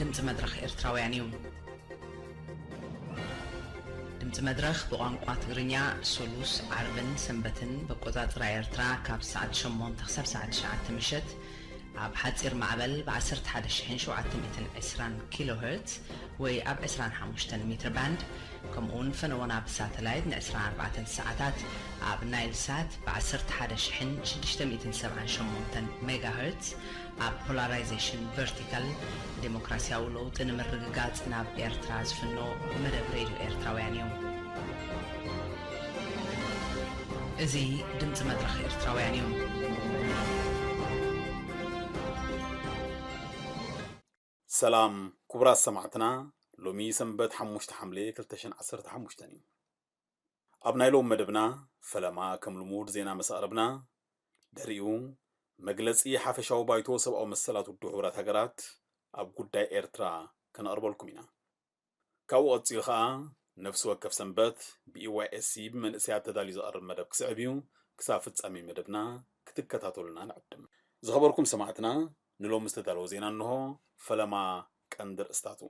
ድምፂ መድረኽ ኤርትራውያን እዩ። ድምፂ መድረኽ ብቋንቋ ትግርኛ ሶሉስ፣ ዓርብን ሰንበትን በቆፃፅራ ኤርትራ ካብ ሰዓት ሸሞንተ ክሳብ ሰዓት ትሽዓተ ምሸት ኣብ ሓፂር ማዕበል ብ ዓሰርተ ሓደ ሺሕን ሸውዓተ ሚእትን ዕስራን ኪሎ ሄርትዝ ወይ ኣብ ዕስራን ሓሙሽተን ሜትር ባንድ፣ ከምኡውን ፈነወና ብሳተላይት ን ዕስራን ኣርባዕተን ሰዓታት ኣብ ናይል ሳት ብ ዓሰርተ ሓደ ሺሕን ሽዱሽተ ሚእትን ሰብዓን ሸሞንተን ሜጋ ሄርትዝ ኣብ ፖላራይዜሽን ቨርቲካል፣ ዴሞክራሲያዊ ለውጢ ንምርግጋጽ ናብ ኤርትራ ዝፍኖ መደብ ሬድዮ ኤርትራውያን እዩ። እዚ ድምጺ መድረኽ ኤርትራውያን እዩ። ሰላም ክቡራት ሰማዕትና፣ ሎሚ ሰንበት ሓሙሽተ ሓምለ ክልተ ሽሕን ዓሰርተ ሓሙሽተን እዩ። ኣብ ናይ ሎሚ መደብና ፈለማ ከም ልሙድ ዜና ምስ ኣቕረብና፣ ድሕሪኡ መግለጺ ሓፈሻዊ ባይቶ ሰብኣዊ መሰላት ውድብ ሕቡራት ሃገራት ኣብ ጉዳይ ኤርትራ ከነቕርበልኩም ኢና። ካብኡ ቀጺሉ ኸኣ ነፍሲ ወከፍ ሰንበት ብ E Y S C ብመንእሰያት ተዳልዩ ዝቐርብ መደብ ክስዕብ እዩ። ክሳብ ፍጻሜ መደብና ክትከታተሉና ንዕድም። ዝኸበርኩም ሰማዕትና፣ ንሎሚ ዝተዳለወ ዜና እንሆ። ፈለማ ቀንዲ ርእስታቱ።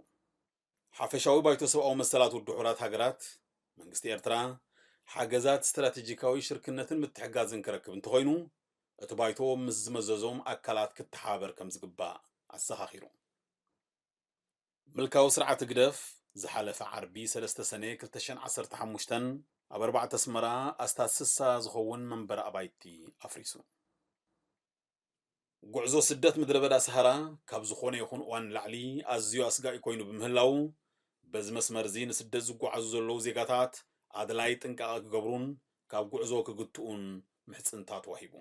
ሓፈሻዊ ባይቶ ሰብኣዊ መሰላት ውድብ ሕቡራት ሃገራት፣ መንግስቲ ኤርትራ ሓገዛት ስትራቴጂካዊ ሽርክነትን ምትሕጋዝን ክረክብ እንተኾይኑ፣ እቲ ባይቶ ምስ ዝመዘዞም ኣካላት ክተሓባበር ከም ዝግባእ ኣዘኻኺሩ። ምልካዊ ስርዓት ህግደፍ ዝሓለፈ ዓርቢ ሰለስተ ሰነ ክልተ ሽሕን ዓሰርተ ሓሙሽተን ኣብ ኣርባዕተ ኣስመራ ኣስታት ስሳ ዝኸውን መንበሪ ኣባይቲ ኣፍሪሱ። ጉዕዞ ስደት ምድረ በዳ ሰሃራ ካብ ዝኾነ ይኹን እዋን ንላዕሊ ኣዝዩ ኣስጋኢ ኮይኑ ብምህላዉ፣ በዚ መስመር እዚ ንስደት ዝጓዓዙ ዘለዉ ዜጋታት ኣድላዪ ጥንቃቐ ክገብሩን ካብ ጉዕዞ ክግትኡን ምሕጽንታ ተዋሂቡ።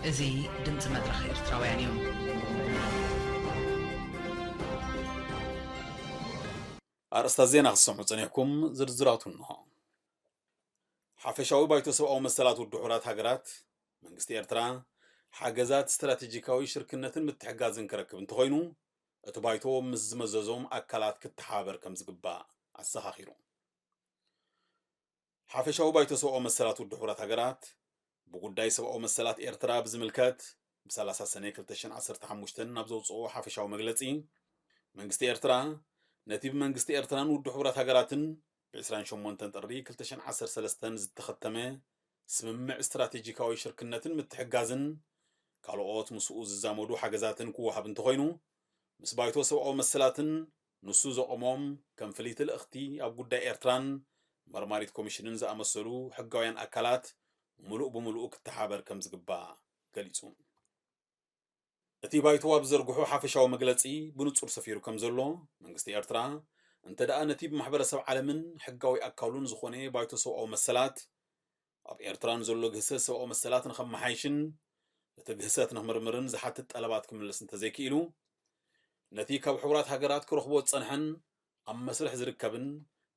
እዚ ድምፂ መድረኽ ኤርትራውያን እዩ። ኣርእስታት ዜና ክትሰምዑ ጸኒሕኩም፣ ዝርዝራቱ እንሆ። ሓፈሻዊ ባይቶ ሰብኣዊ መሰላት ውድብ ሕቡራት ሃገራት፣ መንግስቲ ኤርትራ ሓገዛት ስትራቴጂካዊ ሽርክነትን ምትሕጋዝን ክረክብ እንተኾይኑ፣ እቲ ባይቶ ምስ ዝመዘዞም ኣካላት ክተሓባበር ከም ዝግባእ ኣዘኻኺሩ። ሓፈሻዊ ባይቶ ሰብኣዊ መሰላት ውድብ ሕቡራት ሃገራት፣ ብጉዳይ ሰብኣዊ መሰላት ኤርትራ ብዝምልከት፣ ብ ሰላሳ ሰነ ክልተ ሽሕን ዓሰርተ ሓሙሽተን ናብ ዘውጽኦ ሓፈሻዊ መግለጺ፣ መንግስቲ ኤርትራ፣ ነቲ ብመንግስቲ ኤርትራን ውድብ ሕቡራት ሃገራትን ብ ዕስራን ሸሞንተን ጥሪ ክልተ ሽሕን ዓሰርተ ሰለስተን ዝተኸተመ ስምምዕ ስትራቴጂካዊ ሽርክነትን ምትሕጋዝን፣ ካልኦት ምስኡ ዝዛመዱ ሓገዛትን ክወሃብ እንተኾይኑ፣ ምስ ባይቶ ሰብኣዊ መሰላትን ንሱ ዘቖሞም ከም ፍልይቲ ልእኽቲ ኣብ ጉዳይ ኤርትራን መርማሪት ኮሚሽንን ዝኣመሰሉ ሕጋውያን ኣካላት ምሉእ ብምሉእ ክተሓበር ከም ዝግባእ ገሊጹ። እቲ ባይቶ ኣብ ዘርግሖ ሓፈሻዊ መግለጺ ብንጹር ሰፊሩ ከም ዘሎ፣ መንግስቲ ኤርትራ እንተ ደኣ ነቲ ብማሕበረሰብ ዓለምን ሕጋዊ ኣካሉን ዝኾነ ባይቶ ሰብኣዊ መሰላት ኣብ ኤርትራ ንዘሎ ግህሰት ሰብኣዊ መሰላት ንኸመሓይሽን እቲ ግህሰት ንኽምርምርን ዝሓትት ጠለባት ክምልስ እንተዘይክኢሉ፣ ነቲ ካብ ሕቡራት ሃገራት ክረኽቦ ዝጸንሐን ኣብ መስርሕ ዝርከብን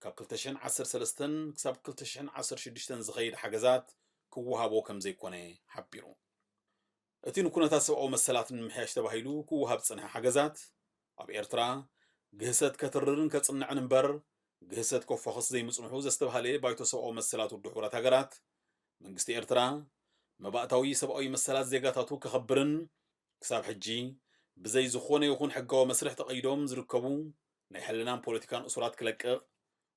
ካብ ክልተ ሽሕን ዓሰርተ ሰለስተን ክሳብ ክልተ ሽሕን ዓሰርተ ሽዱሽተን ዝኸይድ ሓገዛት ክወሃቦ ከም ዘይኮነ ሓቢሩ። እቲ ንኩነታት ሰብኣዊ መሰላት ንምምሕያሽ ተባሂሉ ክወሃብ ዝጸንሐ ሓገዛት፣ ኣብ ኤርትራ ግህሰት ከትርርን ከጽንዕን እምበር፣ ግህሰት ከፎኽስ ዘይምጽንሑ ዘስተብሃለ ባይቶ ሰብኣዊ መሰላት ውድብ ሕቡራት ሃገራት፣ መንግስቲ ኤርትራ መባእታዊ ሰብኣዊ መሰላት ዜጋታቱ ከኸብርን፣ ክሳብ ሕጂ ብዘይ ዝኾነ ይኹን ሕጋዊ መስርሕ ተቐይዶም ዝርከቡ ናይ ሕልናን ፖለቲካን እሱራት ክለቅቕ፣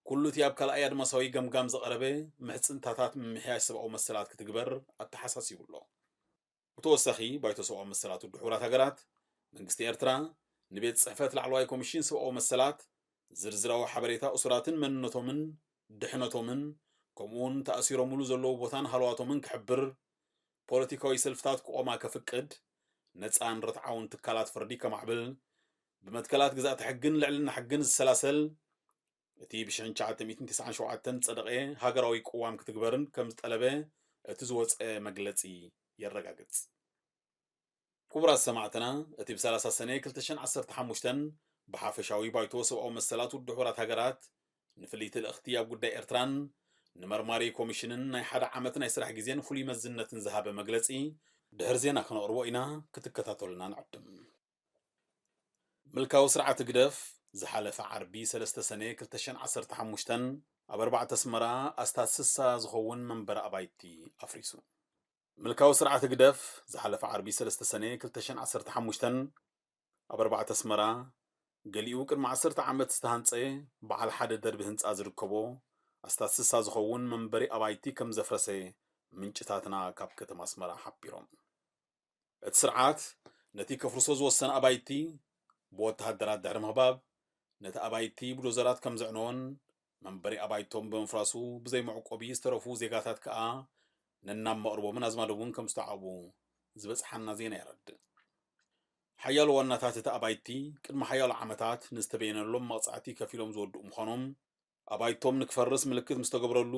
ኩሉ እቲ ኣብ ካልኣይ ኣድማሳዊ ገምጋም ዝቐረበ ምሕጽንታታት ምምሕያሽ ሰብኣዊ መሰላት ክትግበር ኣተሓሳሲቡ ኣሎ። ብተወሳኺ፣ ባይቶ ሰብኣዊ መሰላት ውድብ ሕቡራት ሃገራት፣ መንግስቲ ኤርትራ ንቤት ጽሕፈት ላዕለዋይ ኮሚሽን ሰብኣዊ መሰላት ዝርዝራዊ ሓበሬታ እሱራትን መንነቶምን ድሕነቶምን፣ ከምኡውን ተኣሲሮምሉ ዘለዉ ቦታን ሃለዋቶምን ክሕብር፣ ፖለቲካዊ ሰልፍታት ክቖማ ከፍቅድ፣ ነጻን ርትዓውን ትካላት ፍርዲ ከማዕብል፣ ብመትከላት ግዝኣተ ሕግን ልዕልና ሕግን ዝሰላሰል፣ እቲ ብ ሽሕን ትሽዓተ ሚእትን ተስዓን ሸውዓተን ዝጸደቐ ሃገራዊ ቅዋም ክትግበርን ከም ዝጠለበ እቲ ዝወጸ መግለጺ የረጋግጽ። ክቡራት ሰማዕትና፣ እቲ ብ ሰላሳ ሰነ ክልተ ሽሕን ዓሰርተ ሓሙሽተን ብሓፈሻዊ ባይቶ ሰብኣዊ መሰላት ውድብ ሕቡራት ሃገራት ንፍልይቲ ልእኽቲ ኣብ ጉዳይ ኤርትራን ንመርማሪ ኮሚሽንን ናይ ሓደ ዓመት ናይ ስራሕ ግዜን ፍሉይ መዝነትን ዝሃበ መግለጺ ድሕሪ ዜና ክነቕርቦ ኢና፣ ክትከታተሉና ንዕድም። ምልካዊ ስርዓት ህግደፍ ዝሓለፈ ዓርቢ ሰለስተ ሰነ ክልተ ሽሕን ዓሰርተ ሓሙሽተን ኣብ ኣርባዕተ ኣስመራ ኣስታት ስሳ ዝኸውን መንበሪ ኣባይቲ ኣፍሪሱ። ምልካዊ ስርዓት ህግደፍ ዝሓለፈ ዓርቢ ሰለስተ ሰነ ክልተ ሽሕን ዓሰርተ ሓሙሽተን ኣብ ኣርባዕተ ኣስመራ ገሊኡ ቅድሚ ዓሰርተ ዓመት ዝተሃንጸ በዓል ሓደ ደርቢ ህንጻ ዝርከቦ ኣስታት ስሳ ዝኸውን መንበሪ ኣባይቲ ከም ዘፍረሰ ምንጭታትና ካብ ከተማ ኣስመራ ሓቢሮም። እቲ ስርዓት ነቲ ከፍርሶ ዝወሰነ ኣባይቲ ብወተሃደራት ድሕሪ ምኽባብ፣ ነቲ ኣባይቲ ብዶዘራት ከም ዘዕነዎን መንበሪ ኣባይቶም ብምፍራሱ ብዘይ መዕቆቢ ዝተረፉ ዜጋታት ከኣ ነናብ መቕርቦምን ኣዝማዶምን ከም ዝተዓቑቡ ዝበጽሓና ዜና የረድእ። ሓያሎ ዋናታት እቲ ኣባይቲ ቅድሚ ሓያሎ ዓመታት ንዝተበየነሎም መቕጻዕቲ ከፊሎም ዝወድኡ ምዃኖም፣ ኣባይቶም ንክፈርስ ምልክት ምስ ተገብረሉ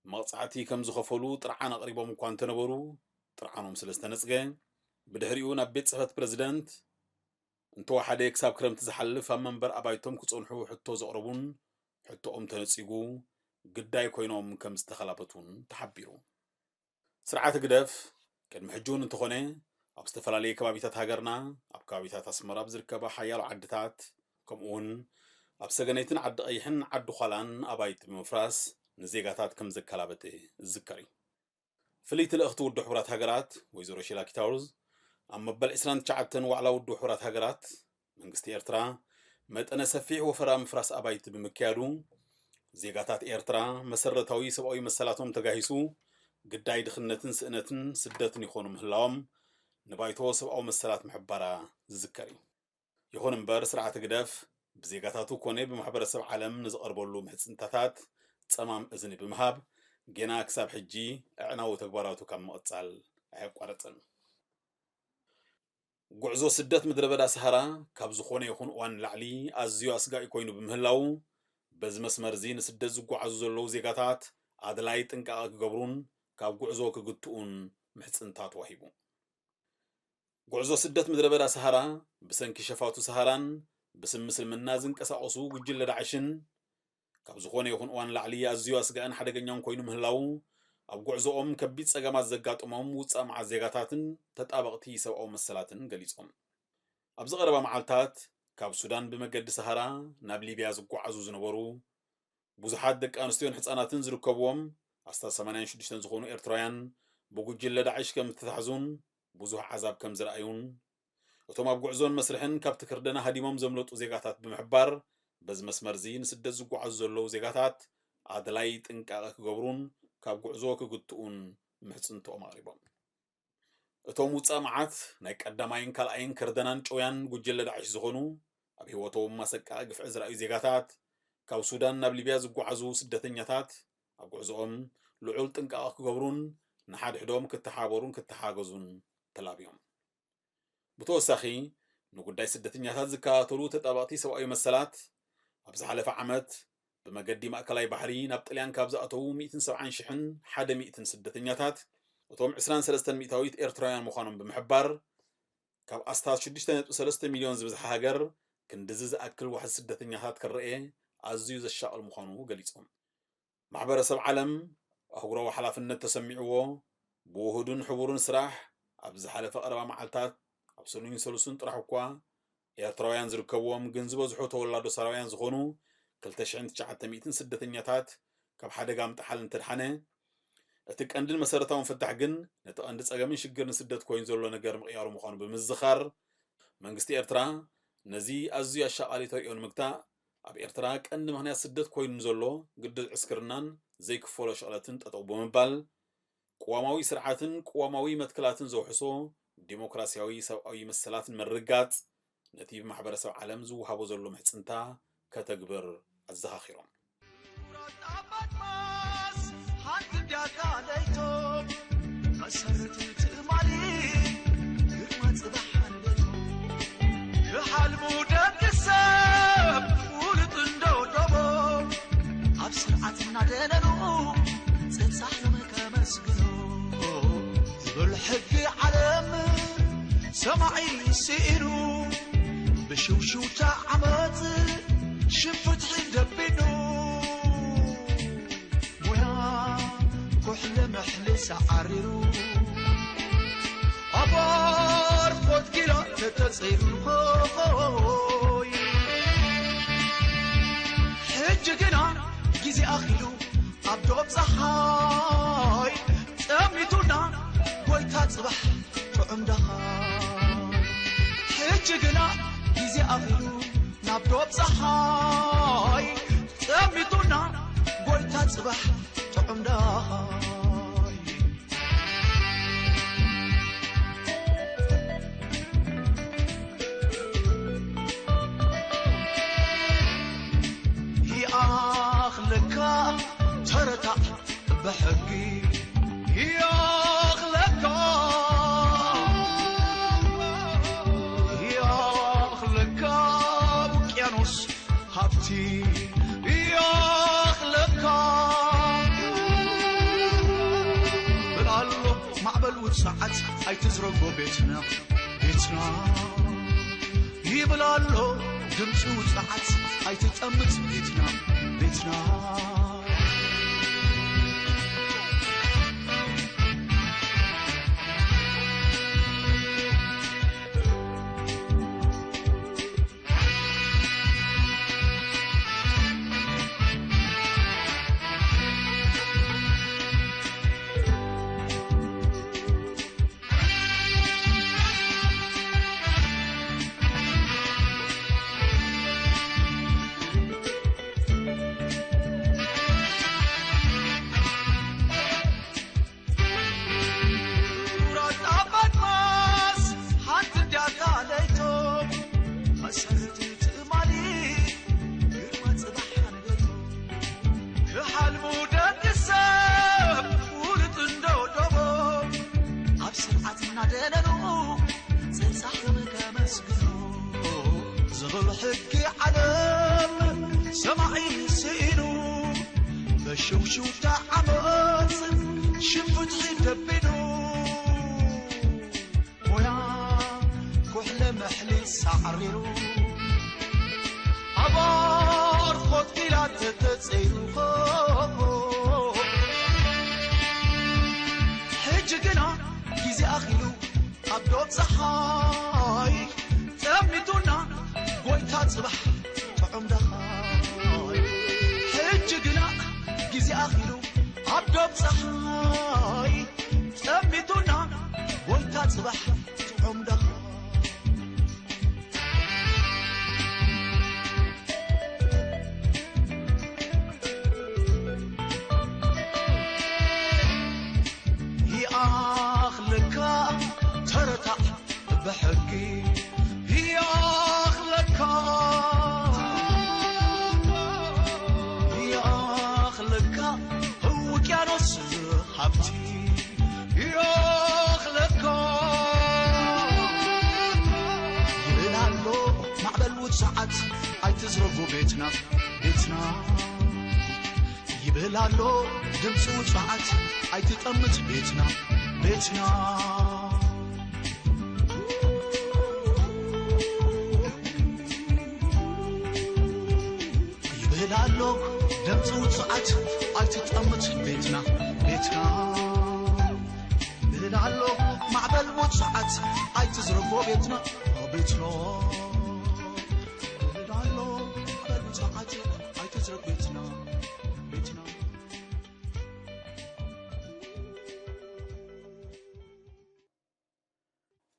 መቕጻዕቲ ከም ዝኸፈሉ ጥርዓን ኣቕሪቦም እኳ እንተነበሩ፣ ጥርዓኖም ስለ ዝተነጽገ፣ ብድሕሪኡ ናብ ቤት ጽሕፈት ፕረዚደንት እንተወሓደ ክሳብ ክረምቲ ዝሓልፍ ኣብ መንበር ኣባይቶም ክጸንሑ ሕቶ ዘቕረቡን ሕቶኦም ተነጺጉ ግዳይ ኮይኖም ከም ዝተኸላበቱን ተሓቢሩ። ስርዓት ህግደፍ ቅድሚ ሕጂ እውን እንተኾነ ኣብ ዝተፈላለዩ ከባቢታት ሃገርና፣ ኣብ ከባቢታት ኣስመራ ኣብ ዝርከባ ሓያሎ ዓድታት፣ ከምኡ እውን ኣብ ሰገነይትን ዓዲ ቀይሕን ዓዲ ዃላን ኣባይቲ ብምፍራስ ንዜጋታት ከም ዘከላበተ ዝዝከር እዩ። ፍልይቲ ልእኽቲ ውድብ ሕቡራት ሃገራት ወይዘሮ ሼላ ኪታውዝ ኣብ መበል ዕስራን ትሽዓተን ዋዕላ ውድብ ሕቡራት ሃገራት መንግስቲ ኤርትራ መጠነ ሰፊሕ ወፈራ ምፍራስ ኣባይቲ ብምክያዱ ዜጋታት ኤርትራ መሰረታዊ ሰብኣዊ መሰላቶም ተጋሂሱ ግዳይ ድኽነትን ስእነትን ስደትን ይኾኑ ምህላዎም ንባይቶ ሰብኣዊ መሰላት ምሕባራ ዝዝከር እዩ። ይኹን እምበር ስርዓት ህግደፍ ብዜጋታቱ ኮነ ብማሕበረሰብ ዓለም ንዝቐርበሉ ምሕጽንታታት ጸማም እዝኒ ብምሃብ ጌና ክሳብ ሕጂ ኣዕናዊ ተግባራቱ ካብ ምቕጻል ኣየቋረጸን። ጉዕዞ ስደት ምድረ በዳ ሰሃራ ካብ ዝኾነ ይኹን እዋን ንላዕሊ ኣዝዩ ኣስጋኢ ኮይኑ ብምህላዉ፣ በዚ መስመር እዚ ንስደት ዝጓዓዙ ዘለዉ ዜጋታት ኣድላይ ጥንቃቐ ክገብሩን ካብ ጉዕዞ ክግትኡን ምሕጽንታ ተዋሂቡ። ጉዕዞ ስደት ምድረ በዳ ሰሃራ ብሰንኪ ሸፋቱ ሰሃራን ብስም ምስልምና ዝንቀሳቐሱ ጉጅለ ዳዕሽን ካብ ዝኾነ ይኹን እዋን ላዕሊ ኣዝዩ ኣስጋእን ሓደገኛን ኮይኑ ምህላዉ፣ ኣብ ጉዕዞኦም ከቢድ ጸገማት ዘጋጠሞም ውጻእ መዓት ዜጋታትን ተጣበቕቲ ሰብኣዊ መሰላትን ገሊጾም። ኣብዚ ቀረባ መዓልታት ካብ ሱዳን ብመገዲ ሰሃራ ናብ ሊብያ ዝጓዓዙ ዝነበሩ ብዙሓት ደቂ ኣንስትዮን ህጻናትን ዝርከብዎም ኣስታት ሰማንያን ሽዱሽተን ዝኾኑ ኤርትራውያን ብጉጅለ ዳዕሽ ከም ዝተታሕዙን ብዙሕ ዓዛብ ከም ዝረኣዩን እቶም ኣብ ጉዕዞን መስርሕን ካብቲ ክርደና ሃዲሞም ዘምለጡ ዜጋታት ብምሕባር በዚ መስመር እዚ ንስደት ዝጓዓዙ ዘለዉ ዜጋታት ኣድላይ ጥንቃቐ ክገብሩን ካብ ጉዕዞ ክግትኡን ምሕጽንትኦም ኣቕሪቦም። እቶም ውጻእ መዓት ናይ ቀዳማይን ካልኣይን ከርደናን ጨውያን ጉጅለ ዳዕሽ ዝኾኑ ኣብ ህይወቶም ኣሰቃቒ ግፍዒ ዝረኣዩ ዜጋታት ካብ ሱዳን ናብ ሊብያ ዝጓዓዙ ስደተኛታት ኣብ ጉዕዞኦም ልዑል ጥንቃቐ ክገብሩን ንሓድሕዶም ክተሓባበሩን ክተሓገዙን ተላብዮም። ብተወሳኺ ንጉዳይ ስደተኛታት ዝከታተሉ ተጣበቕቲ ሰብኣዊ መሰላት ኣብ ዝሓለፈ ዓመት ብመገዲ ማእከላይ ባሕሪ ናብ ጥልያን ካብ ዝኣተዉ ሚእትን ሰብዓን ሽሕን ሓደ ሚእትን ስደተኛታት እቶም ዕስራን ሰለስተን ሚእታዊት ኤርትራውያን ምዃኖም ብምሕባር ካብ ኣስታት ሽዱሽተ ነጥቢ ሰለስተ ሚልዮን ዝብዝሓ ሃገር ክንድዚ ዝኣክል ዋሕዚ ስደተኛታት ክረኤ ኣዝዩ ዘሻቕል ምዃኑ ገሊጾም። ማሕበረሰብ ዓለም ኣህጉራዊ ሓላፍነት ተሰሚዕዎ ብውሁድን ሕቡርን ስራሕ ኣብ ዝሓለፈ ቀረባ መዓልታት ኣብ ሰሉይን ሰሉስን ጥራሕ እኳ ኤርትራውያን ዝርከብዎም ግን ዝበዝሑ ተወላዶ ሳራውያን ዝኾኑ ክልተ ሽሕን ትሽዓተ ሚእትን ስደተኛታት ካብ ሓደጋ ምጥሓል እንተድሓነ እቲ ቀንድን መሰረታውን ፍታሕ ግን ነቲ ቀንዲ ጸገምን ሽግርን ስደት ኮይኑ ዘሎ ነገር ምቕያሩ ምዃኑ ብምዝኻር መንግስቲ ኤርትራ ነዚ ኣዝዩ ኣሻቓሊ ተርእዮ ንምግታእ ኣብ ኤርትራ ቀንዲ ምኽንያት ስደት ኮይኑ ንዘሎ ግዱድ ዕስክርናን ዘይክፈሎ ሽቕለትን ጠጠው ብምባል ቅዋማዊ ስርዓትን ቅዋማዊ መትከላትን ዘውሕሶ ዲሞክራሲያዊ ሰብኣዊ መሰላት ንምርግጋጽ ነቲ ብማሕበረሰብ ዓለም ዝወሃቦ ዘሎ ምሕጽንታ ከተግብር ኣዘኻኺሮም። ሉል ሕጊ ዓለም ሰማዒ ስኢኑ፣ ብሽውሽውታ ዓመፅ ሽም ፍትሒ ደቢኑ፣ ሙያ ኩሕሊ ምሕሊ ሰዓሪሩ፣ ኣብ ኣርፎት ጊላ ተተፂሩ። ሕጂ ግና ግዜ ኣኺሉ ኣብ ዶብ ፀሓይ ጠሚቱና ጎይታ ፅባሕ ጥዑም ደኻ። ሕጂ ግና ግዜ ኣኺሉ ናብ ዶብ ፀሓይ ጠሚቱና ጎይታ ፅባሕ ጥዑም ደኻ። ይኣኽለካ ተረታዕ ብሕጊ ይኣኽለካ፣ ይኣኽለካ ውቅያኖስ ሃብቲ ይኣኽለካ። በል ኣሎ ማዕበል ውጽዓት ኣይትዝረጎ ቤትና፣ ቤትና ይብል ኣሎ ድምፂ ውፅዓት ኣይትጠምት ቤትና፣ ቤትና። ራጣ ባድማስ ሓንቲ እንዲያታ ለይቶ፣ መሰረት ትእማሊ ግርማ ጽባሕ ንገቶ። ክሓልሙ ደቂ ሰብ ውሉድ እንዶ ዶቦ፣ ኣብ ስርዓት እናደነኑ ጸንጻሕም ከመስግኑ። ዝብል ሕጊ ዓለም ሰማዒ ስኢኑ፣ በሽውሽውታ ዓመፅ ሽም ፍትሒ ደቢኑ። ሞያ ኩሕለ መሕሊ ሳዕሪሩ፣ ኣብ ኣርኾት ኪላት ተተፀይሩ። ሕጂ ግና ግዜ ኣኺሉ ኣብ ዶብ ፀሓይ ጠሚቱና ጎይታ ፅባሕ ጥዑም ደኻይ። ሕጂ ግና ግዜ ኣኺሉ ኣብ ዶብ ፀሓይ ጠሚቱና ጎይታ ፅባሕ ጥዑም ደኻይ። ይኣኽለካ ተረታዕ ብሕጊ ይኣኽለካ፣ ይኣኽለካ ውቅያኖስ ሃብቲ ይኣኽለካ። ይብል ኣሎ ማዕበል ውጽዓት ኣይትዝረጉ ቤትና፣ ቤትና። ይብል ኣሎ ድምፂ ውፅዓት ኣይትጠምት ቤትና፣ ቤትና። ይብል ኣሎ ድምፂ ውፅዓት ኣይትጠምት ቤትና፣ ቤትና። ይብል ኣሎ ማዕበል ውፅዓት ኣይትዝረጎ ቤትና፣ ቤትና። ይብል ኣሎ ማዕበል ውፅዓት ኣይትዝረጎ ቤትና፣ ቤትና።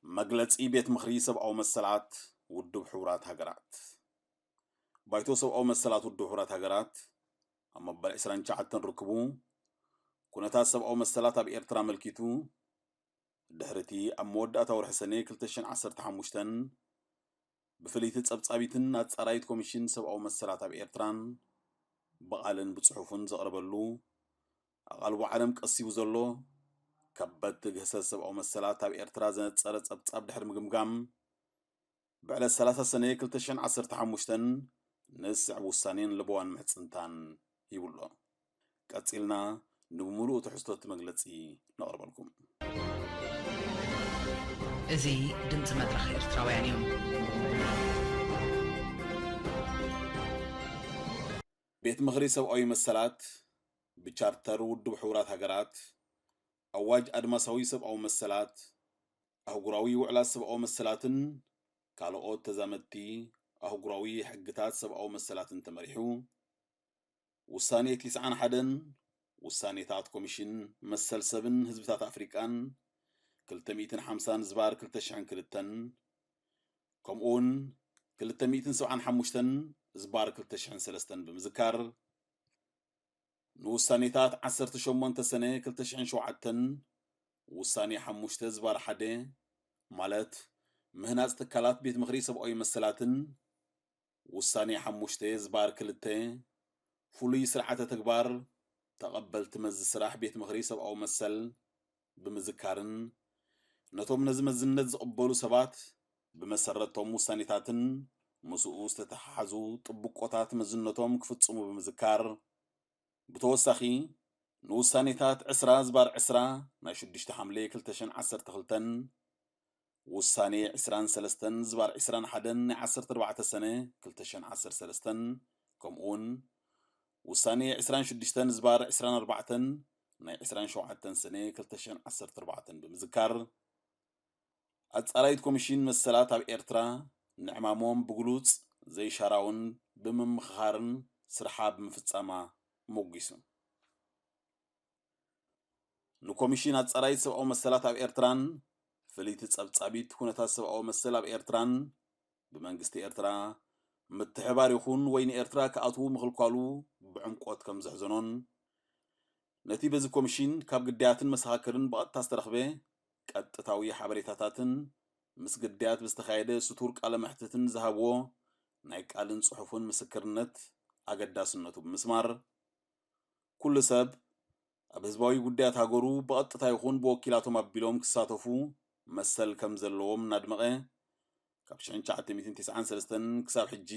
መግለጺ ቤት ምኽሪ ሰብኣዊ መሰላት ውድብ ሕቡራት ሃገራት። ባይቶ ሰብኣዊ መሰላት ውድብ ሕቡራት ሃገራት ኣብ መበል ዕስራን ትሽዓተን ርክቡ ኩነታት ሰብኣዊ መሰላት ኣብ ኤርትራ ኣመልኪቱ፣ ድሕሪ እቲ ኣብ መወዳእታ ወርሒ ሰኔ ክልተ ሽሕን ዓሰርተ ሓሙሽተን ብፍልይቲ ጸብጻቢትን ኣጻራይት ኮሚሽን ሰብኣዊ መሰላት ኣብ ኤርትራን ብቓልን ብጽሑፍን ዘቕረበሉ ኣቓልቦ ዓለም ቀሲቡ ዘሎ ከበድቲ ግህሰት ሰብኣዊ መሰላት ኣብ ኤርትራ ዘነጸረ ጸብጻብ ድሕሪ ምግምጋም፣ ብዕለት ሰላሳ ሰነ ክልተ ሽሕን ዓሰርተ ሓሙሽተን ንዝስዕብ ውሳኔን ለበዋን ምሕጽንታን ሂቡ ኣሎ። ቀጺልና ንብምሉኡ ትሕዝቶ እቲ መግለጺ ነቕርበልኩም። እዚ ድምፂ መድረኽ ኤርትራውያን እዩ። ቤት ምኽሪ ሰብኣዊ መሰላት ብቻርተር ውድብ ሕቡራት ሃገራት፣ ኣዋጅ ኣድማሳዊ ሰብኣዊ መሰላት፣ ኣህጉራዊ ውዕላት ሰብኣዊ መሰላትን ካልኦት ተዛመድቲ ኣህጉራዊ ሕግታት ሰብኣዊ መሰላትን ተመሪሑ፣ ውሳኔ ትስዓን ሓደን ውሳኔታት ኮሚሽን መሰል ሰብን ህዝብታት ኣፍሪቃን ክልተ ሚእትን ሓምሳን ዝባር ክልተ ሽሕን ክልተን ከምኡውን ክልተ ሚእትን ሰብዓን ሓሙሽተን ዝባር ክልተ ሽሕን ሰለስተን ብምዝካር፣ ንውሳኔታት ዓሰርተ ሸሞንተ ሰነ ክልተ ሽሕን ሸውዓተን፣ ውሳኔ ሓሙሽተ ዝባር ሓደ ማለት ምህናጽ ትካላት ቤት ምኽሪ ሰብኣዊ መሰላትን ውሳኔ ሓሙሽተ ዝባር ክልተ ፍሉይ ስርዓተ ተግባር ተቐበልቲ መዚ ስራሕ ቤት ምኽሪ ሰብኣዊ መሰል ብምዝካርን፣ ነቶም ነዚ መዝነት ዝቕበሉ ሰባት ብመሰረቶም ውሳኔታትን ምስኡ ዝተተሓሓዙ ጥብቆታት መዝነቶም ክፍጽሙ ብምዝካር፣ ብተወሳኺ ንውሳኔታት ዕስራ ዝባር ዕስራ ናይ ሽዱሽተ ሓምለ ክልተ ሽሕን ዓሰርተ ክልተን፣ ውሳኔ ዕስራን ሰለስተን ዝባር ዕስራን ሓደን ናይ ዓሰርተ ኣርባዕተ ሰነ ክልተ ሽሕን ዓሰርተ ሰለስተን ከምኡውን ውሳኔ ዕስራን ሽዱሽተን ዝባር ዕስራን ኣርባዕተን ናይ ዕስራን ሸውዓተን ሰነ ክልተ ሽሕን ዓሰርተ ኣርባዕተን ብምዝካር፣ ኣጻራይት ኮሚሽን መሰላት ኣብ ኤርትራ ንዕማሞም ብግሉጽ ዘይሻራውን ብምምኽኻርን ስርሓ ብምፍጻማ ሞጒሱ። ንኮሚሽን ኣጻራይት ሰብኣዊ መሰላት ኣብ ኤርትራን ፍልይቲ ጸብጻቢት ኩነታት ሰብኣዊ መሰል ኣብ ኤርትራን ብመንግስቲ ኤርትራ ምትሕባር ይኹን ወይ ንኤርትራ ክኣትዉ ምኽልኳሉ ብዕምቆት ከም ዘሕዘኖን፣ ነቲ በዚ ኮሚሽን ካብ ግዳያትን መሰኻክርን ብቐጥታ ዝተረኽበ ቀጥታዊ ሓበሬታታትን ምስ ግዳያት ብዝተኻየደ ስቱር ቃለ መሕትትን ዝሃብዎ ናይ ቃልን ጽሑፍን ምስክርነት ኣገዳስነቱ ብምስማር፣ ኩሉ ሰብ ኣብ ህዝባዊ ጉዳያት ሃገሩ ብቐጥታ ይኹን ብወኪላቶም ኣቢሎም ክሳተፉ መሰል ከም ዘለዎም እናድመቐ፣ ካብ ሽሕን ትሽዓተ ሚእትን ተስዓን ሰለስተን ክሳብ ሕጂ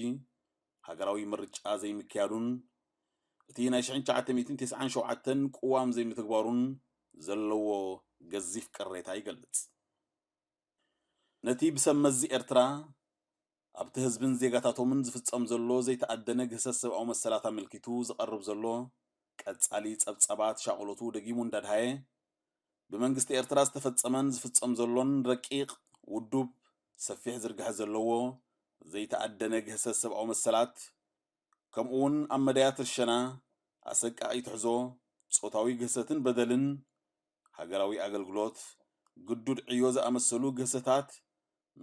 ሃገራዊ ምርጫ ዘይምክያዱን እቲ ናይ ሽሕን ትሽዓተ ሚእትን ተስዓን ሸውዓተን ቅዋም ዘይምትግባሩን ዘለዎ ገዚፍ ቅሬታ ይገልጽ። ነቲ ብሰብ መዚ ኤርትራ ኣብቲ ህዝብን ዜጋታቶምን ዝፍጸም ዘሎ ዘይተኣደነ ግህሰት ሰብኣዊ መሰላት ኣመልኪቱ ዝቐርብ ዘሎ ቀጻሊ ጸብጻባት ሻቕሎቱ ደጊሙ እንዳድሃየ፣ ብመንግስቲ ኤርትራ ዝተፈጸመን ዝፍጸም ዘሎን ረቂቕ፣ ውዱብ፣ ሰፊሕ ዝርግሐ ዘለዎ ዘይተኣደነ ግህሰት ሰብኣዊ መሰላት፣ ከምኡውን ኣብ መዳያት ርሸና፣ ኣሰቃቒ ትሕዞ፣ ጾታዊ ግህሰትን በደልን፣ ሃገራዊ ኣገልግሎት፣ ግዱድ ዕዮ ዝኣመሰሉ ግህሰታት፣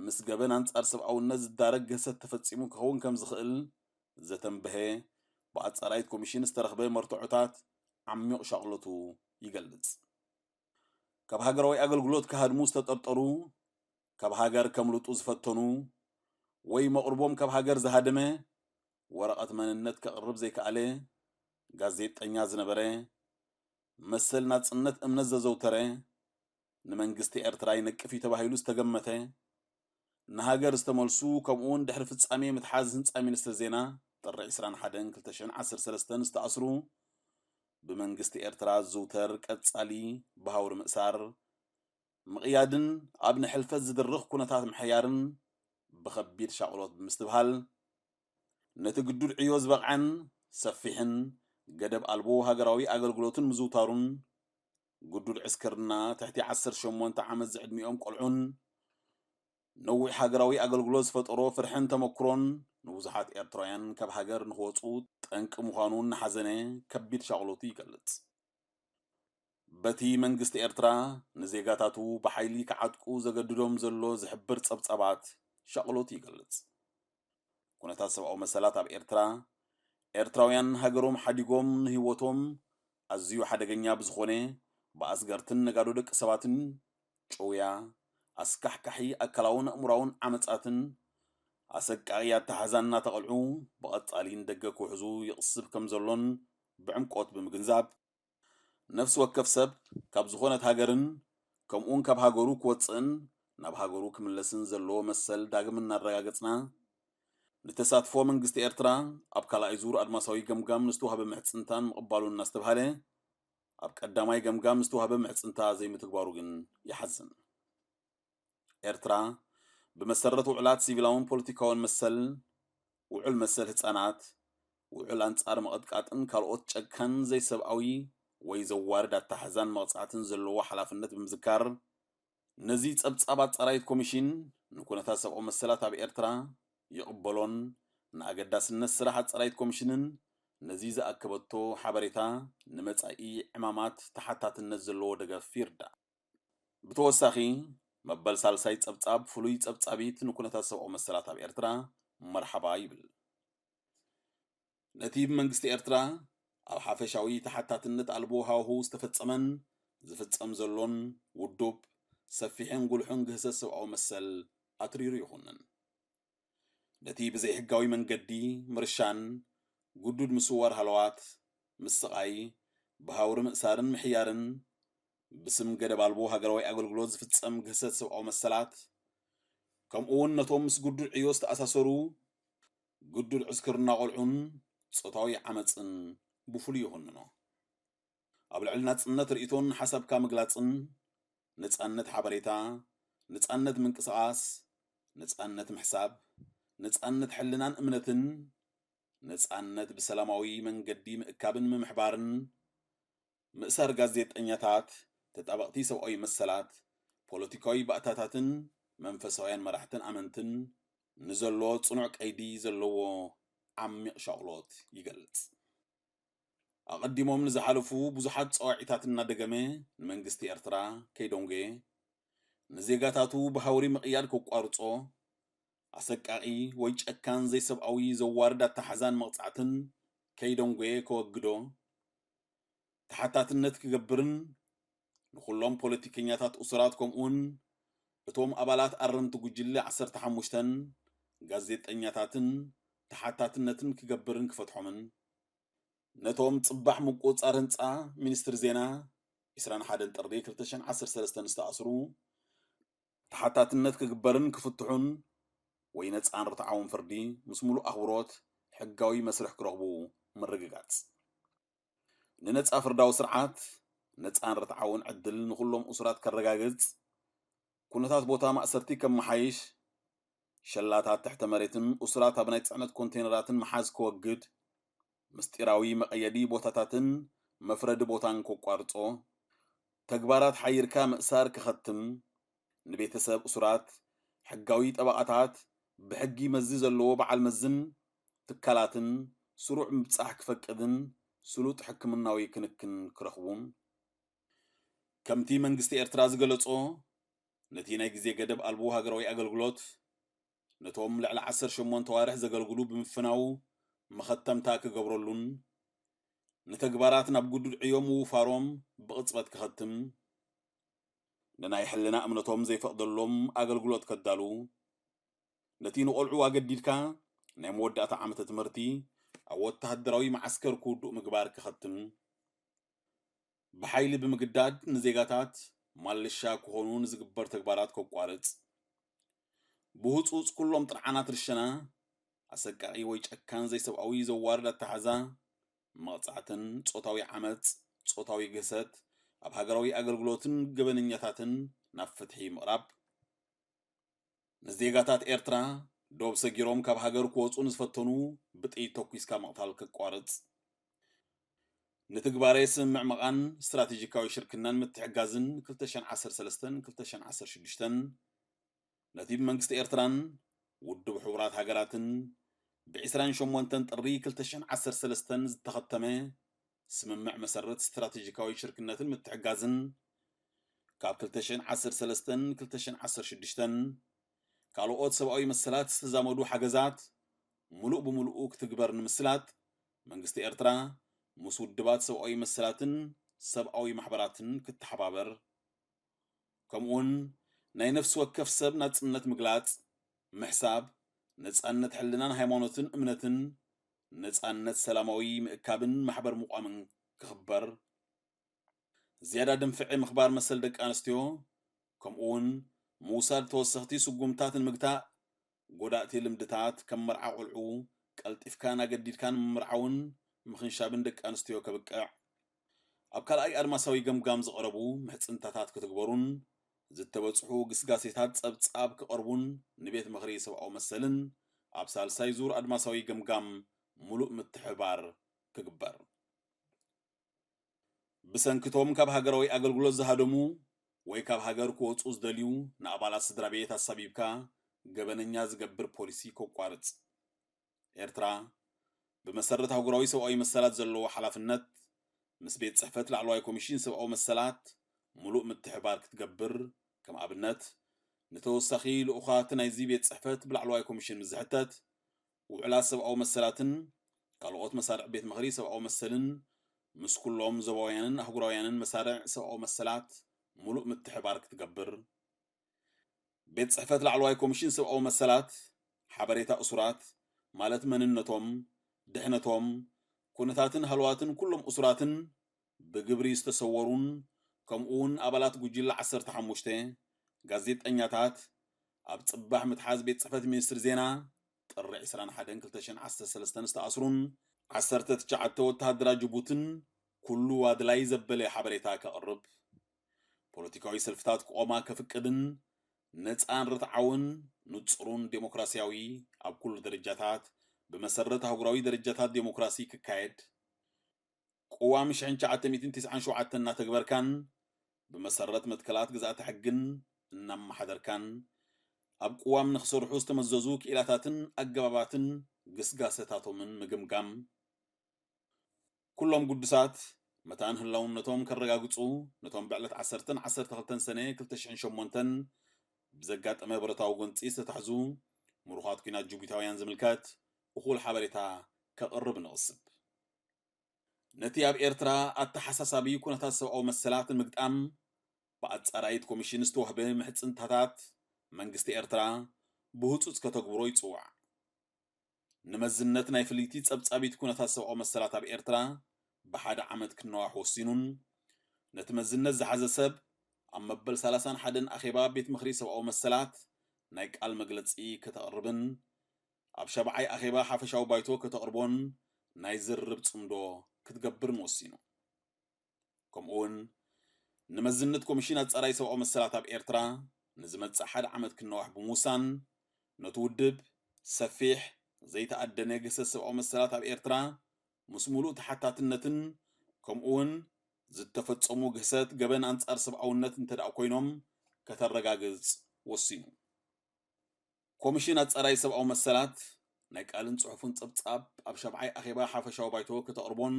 ምስ ገበን ኣንጻር ሰብኣውነት ዝዳረግ ግህሰት ተፈጺሙ ክኸውን ከም ዝኽእል ዘተንበሀ ብኣጻራይት ኮሚሽን ዝተረኽበ መርትዖታት ዓሚቕ ሻቕሎቱ ይገልጽ። ካብ ሃገራዊ ኣገልግሎት ክሃድሙ ዝተጠርጠሩ፣ ካብ ሃገር ከምልጡ ዝፈተኑ ወይ መቕርቦም ካብ ሃገር ዝሃደመ ወረቐት መንነት ከቕርብ ዘይከኣለ ጋዜጠኛ ዝነበረ፣ መሰል ናጽነት እምነት ዘዘውተረ፣ ንመንግስቲ ኤርትራ ይነቅፍ እዩ ተባሂሉ ዝተገመተ፣ ንሃገር ዝተመልሱ፣ ከምኡውን ድሕሪ ፍጻሜ ምትሓዝ ህንጻ ሚኒስትሪ ዜና ጥሪ ዕስራን ሓደን ክልተ ሽሕን ዓሰርተ ሰለስተን ዝተኣስሩ፣ ብመንግስቲ ኤርትራ ዝዝውተር ቀጻሊ ብሃውሪ ምእሳር፣ ምቕያድን ኣብ ንሕልፈት ዝድርኽ ኩነታት ምሕያርን ብኸቢድ ሻቕሎት ብምስትብሃል፣ ነቲ ግዱድ ዕዮ ዝበቕዐን ሰፊሕን ገደብ ኣልቦ ሃገራዊ ኣገልግሎትን ምዝውታሩን፣ ግዱድ ዕስክርና ትሕቲ ዓሰርተ ሸሞንተ ዓመት ዝዕድሚኦም ቆልዑን ነዊሕ ሃገራዊ ኣገልግሎት ዝፈጠሮ ፍርሕን ተመክሮን ንብዙሓት ኤርትራውያን ካብ ሃገር ንኽወጹ ጠንቂ ምዃኑ እናሓዘነ ከቢድ ሻቕሎቱ ይገልጽ። በቲ መንግስቲ ኤርትራ ንዜጋታቱ ብሓይሊ ክዓጥቁ ዘገድዶም ዘሎ ዝሕብር ጸብጻባት ሻቕሎቱ ይገልጽ። ኩነታት ሰብኣዊ መሰላት ኣብ ኤርትራ፣ ኤርትራውያን ሃገሮም ሓዲጎም ንህይወቶም ኣዝዩ ሓደገኛ ብዝኾነ ብኣስገርትን ነጋዶ ደቂ ሰባትን ጭውያ፣ ኣስካሕካሒ ኣካላውን ኣእምሮኣውን ዓመጻትን ኣሰቃቒ ኣተሓሕዛ እናተቐልዑ ብቐጻሊ ንደገ ክውሕዙ ይቕስብ ከም ዘሎን ብዕምቆት ብምግንዛብ፣ ነፍሲ ወከፍ ሰብ ካብ ዝኾነት ሃገርን ከምኡውን ካብ ሃገሩ ክወጽእን ናብ ሃገሩ ክምለስን ዘለዎ መሰል ዳግም እናረጋገጽና፣ ንተሳትፎ መንግስቲ ኤርትራ ኣብ ካልኣይ ዙር ኣድማሳዊ ገምጋም ንዝተዋህበ ምሕጽንታ ንምቕባሉ እናስተብሃለ፣ ኣብ ቀዳማይ ገምጋም ዝተዋህበ ምሕጽንታ ዘይምትግባሩ ግን ይሓዝን። ኤርትራ ብመሰረት ውዕላት ሲቪላውን ፖለቲካውን መሰል፣ ውዑል መሰል ህጻናት፣ ውዑል ኣንጻር ምቕጥቃጥን ካልኦት ጨካን ዘይሰብኣዊ ወይ ዘዋርድ ኣተሓሕዛን መቕጻዕትን ዘለዎ ሓላፍነት ብምዝካር፣ ነዚ ጸብጻብ ኣጻራይት ኮሚሽን ንኩነታት ሰብኣዊ መሰላት ኣብ ኤርትራ ይቕበሎን ንኣገዳስነት ስራሕ ኣጻራይት ኮሚሽንን ነዚ ዝኣከበቶ ሓበሬታ ንመጻኢ ዕማማት ተሓታትነት ዘለዎ ደገፍ ይርዳእ። ብተወሳኺ፣ መበል ሳልሳይ ጸብጻብ ፍሉይ ጸብጻቢት ንኩነታት ሰብኣዊ መሰላት ኣብ ኤርትራ መርሓባ ይብል። ነቲ ብመንግስቲ ኤርትራ ኣብ ሓፈሻዊ ተሓታትነት ኣልቦ ሃዋህው ዝተፈጸመን ዝፍጸም ዘሎን ውዱብ፣ ሰፊሕን ጉልሑን ግህሰት ሰብኣዊ መሰል ኣትሪሩ ይኹንን። ነቲ ብዘይሕጋዊ መንገዲ ምርሻን፣ ግዱድ ምስዋር ሃለዋት፣ ምስቓይ፣ ብሃውሪ ምእሳርን ምሕያርን፣ ብስም ገደብ ኣልቦ ሃገራዊ ኣገልግሎት ዝፍጸም ግህሰት ሰብኣዊ መሰላት፣ ከምኡ እውን ነቶም ምስ ግዱድ ዕዮ ዝተኣሳሰሩ ግዱድ ዕስክርና ቆልዑን ጾታዊ ዓመጽን ብፍሉይ ይኹንኖ። ኣብ ልዕሊ ናጽነት ርእይቶን ሓሳብካ ምግላጽን፣ ነጻነት ሓበሬታ፣ ነጻነት ምንቅስቓስ፣ ነጻነት ምሕሳብ፣ ነጻነት ሕልናን እምነትን፣ ነጻነት ብሰላማዊ መንገዲ ምእካብን ምምሕባርን፣ ምእሳር ጋዜጠኛታት፣ ተጣበቕቲ ሰብኣዊ መሰላት፣ ፖለቲካዊ ባእታታትን መንፈሳውያን መራሕትን ኣመንትን ንዘሎ ጽኑዕ ቀይዲ ዘለዎ ዓሚቕ ሻቕሎት ይገልጽ። ኣቐዲሞም ንዝሓለፉ ብዙሓት ጸዋዒታት እናደገመ ንመንግስቲ ኤርትራ ከይደንጎየ፣ ንዜጋታቱ ብሃውሪ ምቕያድ ከቋርጾ፣ ኣሰቃቒ ወይ ጨካን ዘይሰብኣዊ ዘዋርድ ኣተሓሕዛን መቕጻዕትን ከይደንጎየ ከወግዶ፣ ተሓታትነት ክገብርን ንኹሎም ፖለቲከኛታት እሱራት ከምኡውን እቶም ኣባላት ኣረምቲ ጉጅለ ዓሰርተ ሓሙሽተን ጋዜጠኛታትን ተሓታትነትን ክገብርን ክፈትሖምን፣ ነቶም ጽባሕ ምቁጽጻር ህንጻ ሚኒስትሪ ዜና ዕስራን ሓደን ጥሪ ክልተ ሽሕን ዓሰርተ ሰለስተን ዝተኣስሩ ተሓታትነት ክግበርን ክፍትሑን ወይ ነጻን ርትዓውን ፍርዲ ምስ ምሉእ ኣኽብሮት ሕጋዊ መስርሕ ክረኽቡ ምርግጋጽ። ንነጻ ፍርዳዊ ስርዓት ነጻን ርትዓውን ዕድል ንኹሎም እሱራት ከረጋግጽ፣ ኩነታት ቦታ ማእሰርቲ ከመሓይሽ፣ ሸላታት ትሕተ መሬትን እሱራት ኣብ ናይ ጽዕነት ኮንቴነራትን ምሓዝ ከወግድ፣ ምስጢራዊ መቐየዲ ቦታታትን መፍረዲ ቦታን ከቋርጾ፣ ተግባራት ሓይርካ ምእሳር ክኸትም፣ ንቤተሰብ እሱራት፣ ሕጋዊ ጠበቓታት፣ ብሕጊ መዚ ዘለዎ በዓል መዝን ትካላትን ስሩዕ ምብጻሕ ክፈቅድን ስሉጥ ሕክምናዊ ክንክን ክረኽቡን፣ ከምቲ መንግስቲ ኤርትራ ዝገለጾ፣ ነቲ ናይ ግዜ ገደብ ኣልቦ ሃገራዊ ኣገልግሎት ነቶም ልዕሊ ዓሰርተ ሸሞንተ ኣዋርሕ ዘገልግሉ ብምፍናው መኸተምታ ክገብረሉን፣ ንተግባራት ናብ ግዱድ ዕዮ ምውፋሮም ብቕጽበት ክኸትም፣ ንናይ ሕልና እምነቶም ዘይፈቕደሎም ኣገልግሎት ከዳሉ፣ ነቲ ንቖልዑ ኣገዲድካ ናይ መወዳእታ ዓመተ ትምህርቲ ኣብ ወተሃደራዊ መዓስከር ክውድኡ ምግባር ክኸትም፣ ብሓይሊ ብምግዳድ ንዜጋታት ማልሻ ክኾኑ ንዝግበር ተግባራት ከቋርጽ፣ ብህጹጽ ኩሎም ጥርዓናት ርሸና፣ ኣሰቃቒ ወይ ጨካን ዘይሰብኣዊ ዘዋርድ ኣተሓዛ፣ መቕጻዕትን ጾታዊ ዓመጽ፣ ጾታዊ ግህሰት፣ ኣብ ሃገራዊ ኣገልግሎትን ገበነኛታትን ናብ ፍትሒ ምቕራብ፣ ንዜጋታት ኤርትራ ዶብ ሰጊሮም ካብ ሃገር ክወጹ ንዝፈተኑ ብጥይት ተኲስካ ምቕታል ከቋርጽ፣ ንትግባረ ስምምዕ መቓን ስትራቴጂካዊ ሽርክናን ምትሕግጋዝን ክልተ ሽሕን ዓሰርተ ሰለስተን ክልተ ሽሕን ዓሰርተ ሽዱሽተን ነቲ ብመንግስቲ ኤርትራን ውድብ ሕቡራት ሃገራትን ብዕስራን ሸሞንተን ጥሪ ክልተ ሽሕን ዓሰርተ ሰለስተን ዝተኸተመ ስምምዕ መሰረት ስትራቴጂካዊ ሽርክነትን ምትሕግጋዝን ካብ ክልተ ሽሕን ዓሰርተ ሰለስተን ክልተ ሽሕን ዓሰርተ ሽዱሽተን ካልኦት ሰብኣዊ መሰላት ዝተዛመዱ ሓገዛት ምሉእ ብምሉኡ ክትግበር ንምስላጥ መንግስቲ ኤርትራ ምስ ውድባት ሰብኣዊ መሰላትን ሰብኣዊ ማሕበራትን ክተሓባበር፣ ከምኡውን ናይ ነፍሲ ወከፍ ሰብ ናጽነት ምግላጽ፣ ምሕሳብ፣ ነጻነት ሕልናን ሃይማኖትን እምነትን፣ ነጻነት ሰላማዊ ምእካብን ማሕበር ምቋምን ክኽበር፣ ዝያዳ ድንፍዒ ምኽባር መሰል ደቂ ኣንስትዮ፣ ከምኡውን ምውሳድ ተወሰኽቲ ስጉምታት ንምግታእ፣ ጎዳእቲ ልምድታት ከም መርዓ ቆልዑ፣ ቀልጢፍካን ኣገዲድካን ምምርዓውን ምኽንሻብን ደቂ ኣንስትዮ ከብቅዕ፣ ኣብ ካልኣይ ኣድማሳዊ ገምጋም ዝቐረቡ ምሕጽንታታት ክትግበሩን ዝተበጽሑ ግስጋሴታት ጸብጻብ ክቐርቡን ንቤት ምኽሪ ሰብኣዊ መሰልን ኣብ ሳልሳይ ዙር ኣድማሳዊ ገምጋም ምሉእ ምትሕብባር ክግበር። ብሰንክቶም ካብ ሃገራዊ ኣገልግሎት ዝሃደሙ ወይ ካብ ሃገር ክወጹ ዝደልዩ ንኣባላት ስድራ ቤት ኣሳቢብካ ገበነኛ ዝገብር ፖሊሲ ከቋርጽ። ኤርትራ ብመሰረት ኣህጉራዊ ሰብኣዊ መሰላት ዘለዎ ሓላፍነት ምስ ቤት ጽሕፈት ላዕለዋይ ኮሚሽን ሰብኣዊ መሰላት ምሉእ ምትሕባር ክትገብር፣ ከም ኣብነት ንተወሳኺ ልኡኻት ናይዚ ቤት ጽሕፈት ብላዕለዋይ ኮሚሽን ምስ ዝሕተት፣ ውዕላት ሰብኣዊ መሰላትን ካልኦት መሳርዕ ቤት ምኽሪ ሰብኣዊ መሰልን ምስ ኩሎም ዞባውያንን ኣህጉራውያንን መሳርዕ ሰብኣዊ መሰላት ምሉእ ምትሕባር ክትገብር። ቤት ጽሕፈት ላዕለዋይ ኮሚሽን ሰብኣዊ መሰላት ሓበሬታ እሱራት፣ ማለት መንነቶም፣ ድሕነቶም፣ ኩነታትን ሃለዋትን ኩሎም እሱራትን ብግብሪ ዝተሰወሩን ከምኡ እውን ኣባላት ጉጅለ ዓሰርተ ሓሙሽተ ጋዜጠኛታት ኣብ ጽባሕ ምትሓዝ ቤት ጽሕፈት ሚኒስትሪ ዜና ጥሪ ዕስራን ሓደን ክልተ ሽሕን ዓሰርተ ሰለስተን ዝተኣስሩን ዓሰርተ ትሽዓተ ወተሃደራት ጅቡትን ኩሉ ኣድላይ ዘበለ ሓበሬታ ከቕርብ፣ ፖለቲካዊ ሰልፍታት ክቖማ ከፍቅድን ነጻን ርትዓውን ንጹሩን ዴሞክራሲያዊ ኣብ ኩሉ ደረጃታት ብመሰረት ኣህጉራዊ ደረጃታት ዴሞክራሲ ክካየድ፣ ቅዋም ሽሕን ትሽዓተ ሚእትን ትስዓን ሸውዓተን እናተግበርካን ብመሰረት መትከላት ግዝኣተ ሕግን እናመሓደርካን ኣብ ቅዋም ንኽሰርሑ ዝተመዘዙ ክኢላታትን ኣገባባትን ግስጋሰታቶምን ምግምጋም። ኩሎም ግዱሳት መታን ህላውነቶም ከረጋግጹ ነቶም ብዕለት ዓሰርተን ዓሰርተ ክልተን ሰነ ክልተ ሽሕን ሸሞንተን ብዘጋጠመ ብረታዊ ጎንጺ ዝተታሕዙ ምሩኻት ኲናት ጅቡታውያን ዝምልከት እኹል ሓበሬታ ከቕርብ ንቕስብ። ነቲ ኣብ ኤርትራ ኣተሓሳሳቢ ኩነታት ሰብኣዊ መሰላት ንምግጣም ብኣጻራይት ኮሚሽን ዝተዋህበ ምሕጽንታታት መንግስቲ ኤርትራ ብህጹጽ ከተግብሮ ይጽዋዕ። ንመዝነት ናይ ፍልይቲ ጸብጻቢት ኩነታት ሰብኣዊ መሰላት ኣብ ኤርትራ ብሓደ ዓመት ክነዋሕ ወሲኑን፣ ነቲ መዝነት ዝሓዘ ሰብ ኣብ መበል ሰላሳን ሓደን ኣኼባ ቤት ምኽሪ ሰብኣዊ መሰላት ናይ ቃል መግለጺ ከተቕርብን፣ ኣብ ሻብዓይ ኣኼባ ሓፈሻዊ ባይቶ ከተቕርቦን ናይ ዝርርብ ጽምዶ ክትገብርን ወሲኑ። ከምኡውን ንመዝነት ኮሚሽን ኣጻራይ ሰብኣዊ መሰላት ኣብ ኤርትራ ንዝመጽእ ሓደ ዓመት ክነዋሕ ብምውሳን፣ ነቲ ውድብ ሰፊሕ ዘይተኣደነ ግህሰት ሰብኣዊ መሰላት ኣብ ኤርትራ ምስ ሙሉእ ተሓታትነትን ከምኡውን ዝተፈጸሙ ግህሰት ገበን ኣንጻር ሰብኣውነት እንተደኣ ኮይኖም ከተረጋግጽ ወሲኑ። ኮሚሽን ኣጻራይ ሰብኣዊ መሰላት ናይ ቃልን ጽሑፍን ጸብጻብ ኣብ ሻብዓይ ኣኼባ ሓፈሻዊ ባይቶ ከተቕርቦን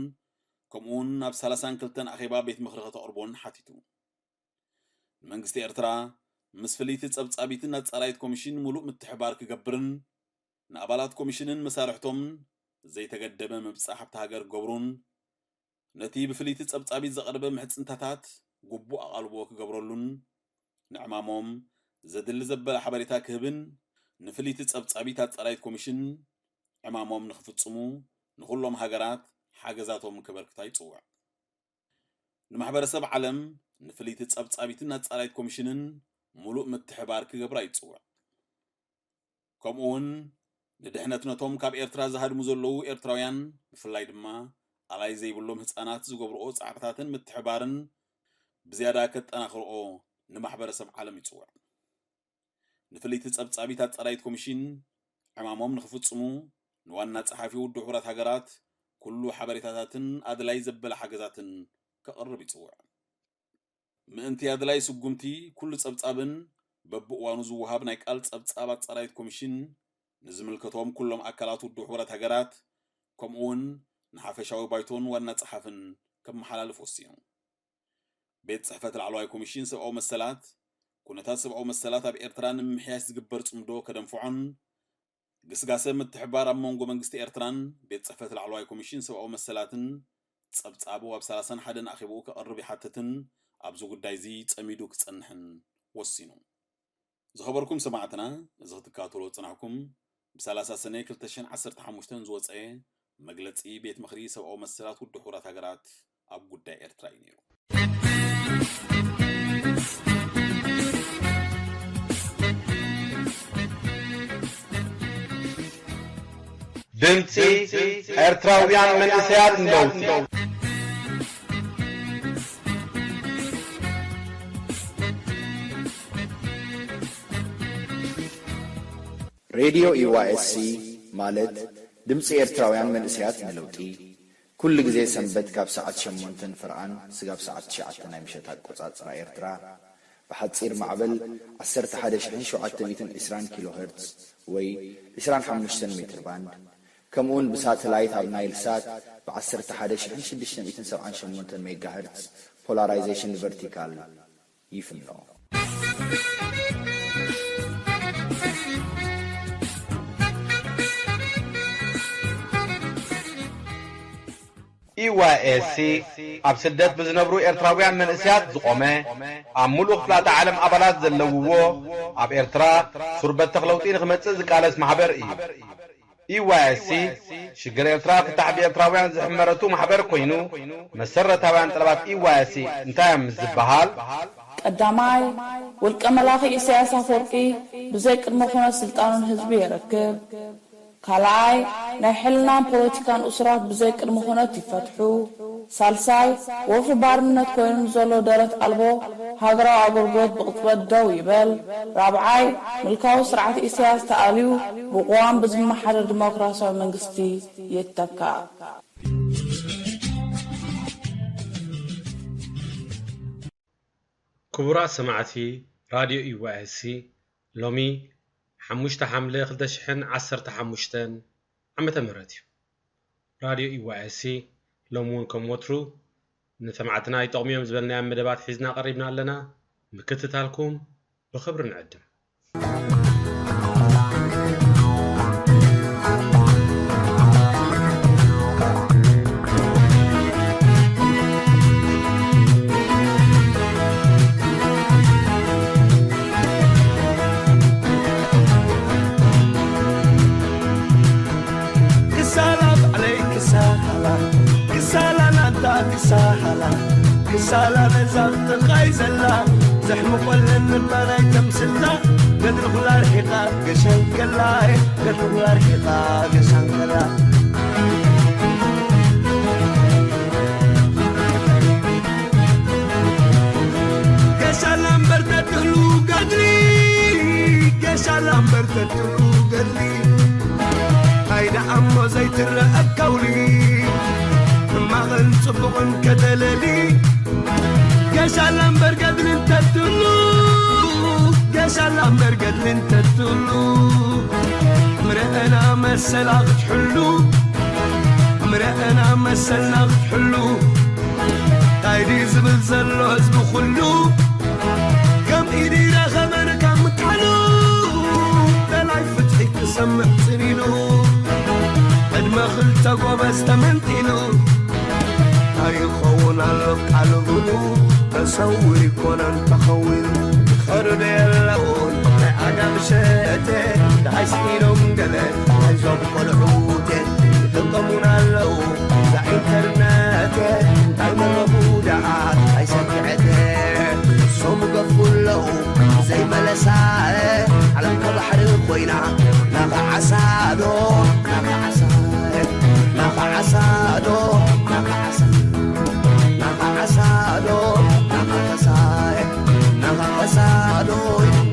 ከምኡውን ናብ ሰላሳን ክልተን ኣኼባ ቤት ምኽሪ ከተቕርቦን ሓቲቱ። ንመንግስቲ ኤርትራ ምስ ፍልይቲ ጸብጻቢትን ኣጻራይት ኮሚሽን ምሉእ ምትሕባር ክገብርን ንኣባላት ኮሚሽንን መሳርሕቶምን ዘይተገደበ ምብጻሕ ኣብታ ሃገር ክገብሩን ነቲ ብፍልይቲ ጸብጻቢት ዝቐረበ ምሕጽንታታት ግቡእ ኣቓልቦ ክገብረሉን ንዕማሞም ዘድሊ ዘበለ ሓበሬታ ክህብን ንፍልይቲ ጸብጻቢት ኣጻራይት ኮሚሽን ዕማሞም ንኽፍጽሙ ንኹሎም ሃገራት ሓገዛቶም ከበርክታ ይጽውዕ። ንማሕበረሰብ ዓለም ንፍልይቲ ጸብጻቢትን ኣጻራይት ኮሚሽንን ምሉእ ምትሕባር ክገብራ ይጽውዕ። ከምኡውን ንድሕነት ነቶም ካብ ኤርትራ ዝሃድሙ ዘለዉ ኤርትራውያን ብፍላይ ድማ ኣላይ ዘይብሎም ህጻናት ዝገብርኦ ጻዕርታትን ምትሕባርን ብዝያዳ ከጠናኽርኦ ንማሕበረሰብ ዓለም ይጽውዕ። ንፍልይቲ ጸብጻቢት ኣጻራይት ኮሚሽን ዕማሞም ንኽፍጽሙ ንዋና ጸሓፊ ውድብ ሕቡራት ሃገራት ኩሉ ሓበሬታታትን ኣድላይ ዘበለ ሓገዛትን ከቕርብ ይጽውዕ። ምእንቲ ኣድላይ ስጉምቲ ኩሉ ጸብጻብን በብእዋኑ ዝወሃብ ናይ ቃል ጸብጻብ ኣጻራይት ኮሚሽን ንዝምልከቶም ኩሎም ኣካላት ውድብ ሕቡራት ሃገራት ከምኡውን ንሓፈሻዊ ባይቶን ዋና ጸሓፍን ከመሓላልፍ ወሲኑ። ቤት ጽሕፈት ላዕለዋይ ኮሚሽን ሰብኣዊ መሰላት ኩነታት ሰብኣዊ መሰላት ኣብ ኤርትራ ንምምሕያሽ ዝግበር ጽምዶ ከደንፍዖን ግስጋሰ ምትሕባር ኣብ መንጎ መንግስቲ ኤርትራን ቤት ጽሕፈት ላዕለዋይ ኮሚሽን ሰብኣዊ መሰላትን ጸብጻቡ ኣብ ሰላሳን ሓደን ኣኼባኡ ከቕርብ ይሓትትን ኣብዚ ጉዳይ እዚ ጸሚዱ ክጸንሕን ወሲኑ። ዝኸበርኩም ሰማዕትና፣ እዚ ክትከታተሎ ዝጸናሕኩም ብሰላሳ ሰነ ክልተ ሽሕን ዓሰርተ ሓሙሽተን ዝወጸ መግለጺ ቤት ምኽሪ ሰብኣዊ መሰላት ውድብ ሕቡራት ሃገራት ኣብ ጉዳይ ኤርትራ እዩ ነይሩ። ድምጺ ኤርትራውያን መንእሰያት ንለውጢ። ሬድዮ ዩ ዋይ ኤስ ሲ ማለት ድምፂ ኤርትራውያን መንእሰያት ንለውጢ፣ ኩሉ ግዜ ሰንበት ካብ ሰዓት ሸሞንተ ፍርቓን ስጋብ ሰዓት ትሽዓተ ናይ ምሸት ኣቆጻጽራ ኤርትራ፣ ብሓጺር ማዕበል ዓሰርተ ሓደ ሺሕን ሸውዓተ ሚእትን ዕስራን ኪሎ ሄርትዝ ወይ ዕስራን ሓሙሽተን ሜትር ባንድ፣ ከምኡውን ብሳተላይት ኣብ ናይል ሳት ብ ዓሰርተ ሓደ ሺሕን ሽዱሽተ ሚእትን ሰብዓን ሸሞንተን ሜጋ ሄርትዝ ፖላራይዜሽን ቨርቲካል ይፍኖ። ዩ ዋይ ኤስ ሲ ኣብ ስደት ብዝነብሩ ኤርትራውያን መንእሰያት ዝቖመ፣ ኣብ ሙሉእ ክፍላተ ዓለም ኣባላት ዘለውዎ፣ ኣብ ኤርትራ ሱር በተኽ ለውጢ ንኽመጽእ ዝቃለስ ማሕበር እዩ። ዩ ዋይ ኤስ ሲ ሽግር ኤርትራ ፍታሕ ብኤርትራውያን ዝሕመረቱ ማሕበር ኮይኑ፣ መሰረታውያን ጠለባት ዩ ዋይ ኤስ ሲ እንታይ እዮም ምስ ዝበሃል? ቀዳማይ፣ ውልቀ መላኺ ኢሳያስ ኣፈወርቂ ብዘይ ቅድመ ኩነት ስልጣኑን ህዝቢ የረክብ። ካልኣይ፣ ናይ ሕልናን ፖለቲካን እሱራት ብዘይ ቅድመ ኩነት ይፈትሑ። ሳልሳይ፣ ወፍሪ ባርነት ኮይኑ ንዘሎ ደረት ኣልቦ ሃገራዊ ኣገልግሎት ብቕጽበት ደው ይበል። ራብዓይ፣ ምልካዊ ስርዓት ኢሳያስ ተኣልዩ ብቅዋም ብዝመሓደር ዲሞክራሲያዊ መንግስቲ ይተካእ። ክቡራት ሰማዕቲ ራድዮ ዩ ዋይ ኤስ ሲ፣ ሎሚ ሓሙሽተ ሓምለ ክልተ ሽሕን ዓሰርተ ሓሙሽተን ዓመተ ምህረት እዩ። ራድዮ ዩ ዋይ ኤስ ሲ ሎሚ እውን ከም ወትሩ ንሰማዕትና ይጠቕሙ እዮም ዝበልናዮም መደባት ሒዝና ቀሪብና ኣለና። ምክትታልኩም ብኽብሪ ንዕድም። ክሳላ ባዕለይ ክሳላ፣ ክሳላ ናታ ክሳላ፣ ክሳላ ነዛ ጥቓይ ዘላ፣ ዘሕምቆለን እባ ናይ ተምስላ፣ ገድሊ ኩላ ርሒቓ ገሻን ከላ፣ ገድሊ ኩላ ርሒቓ ገሻን ከላ። ገሻላ እምበር ተትህሉ ገድሊ፣ ገሻላ እምበር ተትህሉ ገድሊ፣ እንታይ ደኣ እሞ ዘይትረአ ከውሊ፣ ሕማቕን ጽቡቕን ከተለሊ። ገሻላ እምበር ገድሊ እንተትህሉ፣ ገሻላ እምበር ገድሊ እንተትህሉ፣ ምረአና መሰላ ክትሕሉ፣ ምረአና መሰልና ክትሕሉ። እንታይ ድዩ ዝብል ዘሎ ህዝቢ ኩሉ፣ ከም ኢዱ ይረኸበን ካብ ምክሓሉ፣ ደላይ ፍትሒ ክሰምዕ ጽን ኢሉ፣ ዕድመ ክልተ ጎበዝ ተመንጢሉ። እንታይ ይኸውን ኣሎ ቃሉ ብሉ፣ ተሰዊሩ ይኮነን ተኸዊሉ። ይኸዱ ዶ የለውን ናይ ዓጋመ ሸቴ፣ ደሓይ ስኢኖም ገለ ናይዞም ቆልዑቴ። ይጥቀሙና ኣለዉ እዛ ኢንተርነቴ፣ እንታይ መረቡ ደኣ ኣይሰክዐቴ። ንሶም ይገፉ ኣለዉ ብዘይ መለሳኤ፣ ዓለም ከባሕሪ ኮይና ናኻ ዓሳ ዶ፣ ናኻ ዓሳ፣ ናኻ ዓሳ ዶ፣ ናኻ ዓሳ፣ ናኻ ዓሳ ዶ፣ ናኻ ዓሳ፣ ናኻ ዓሳ ዶ፣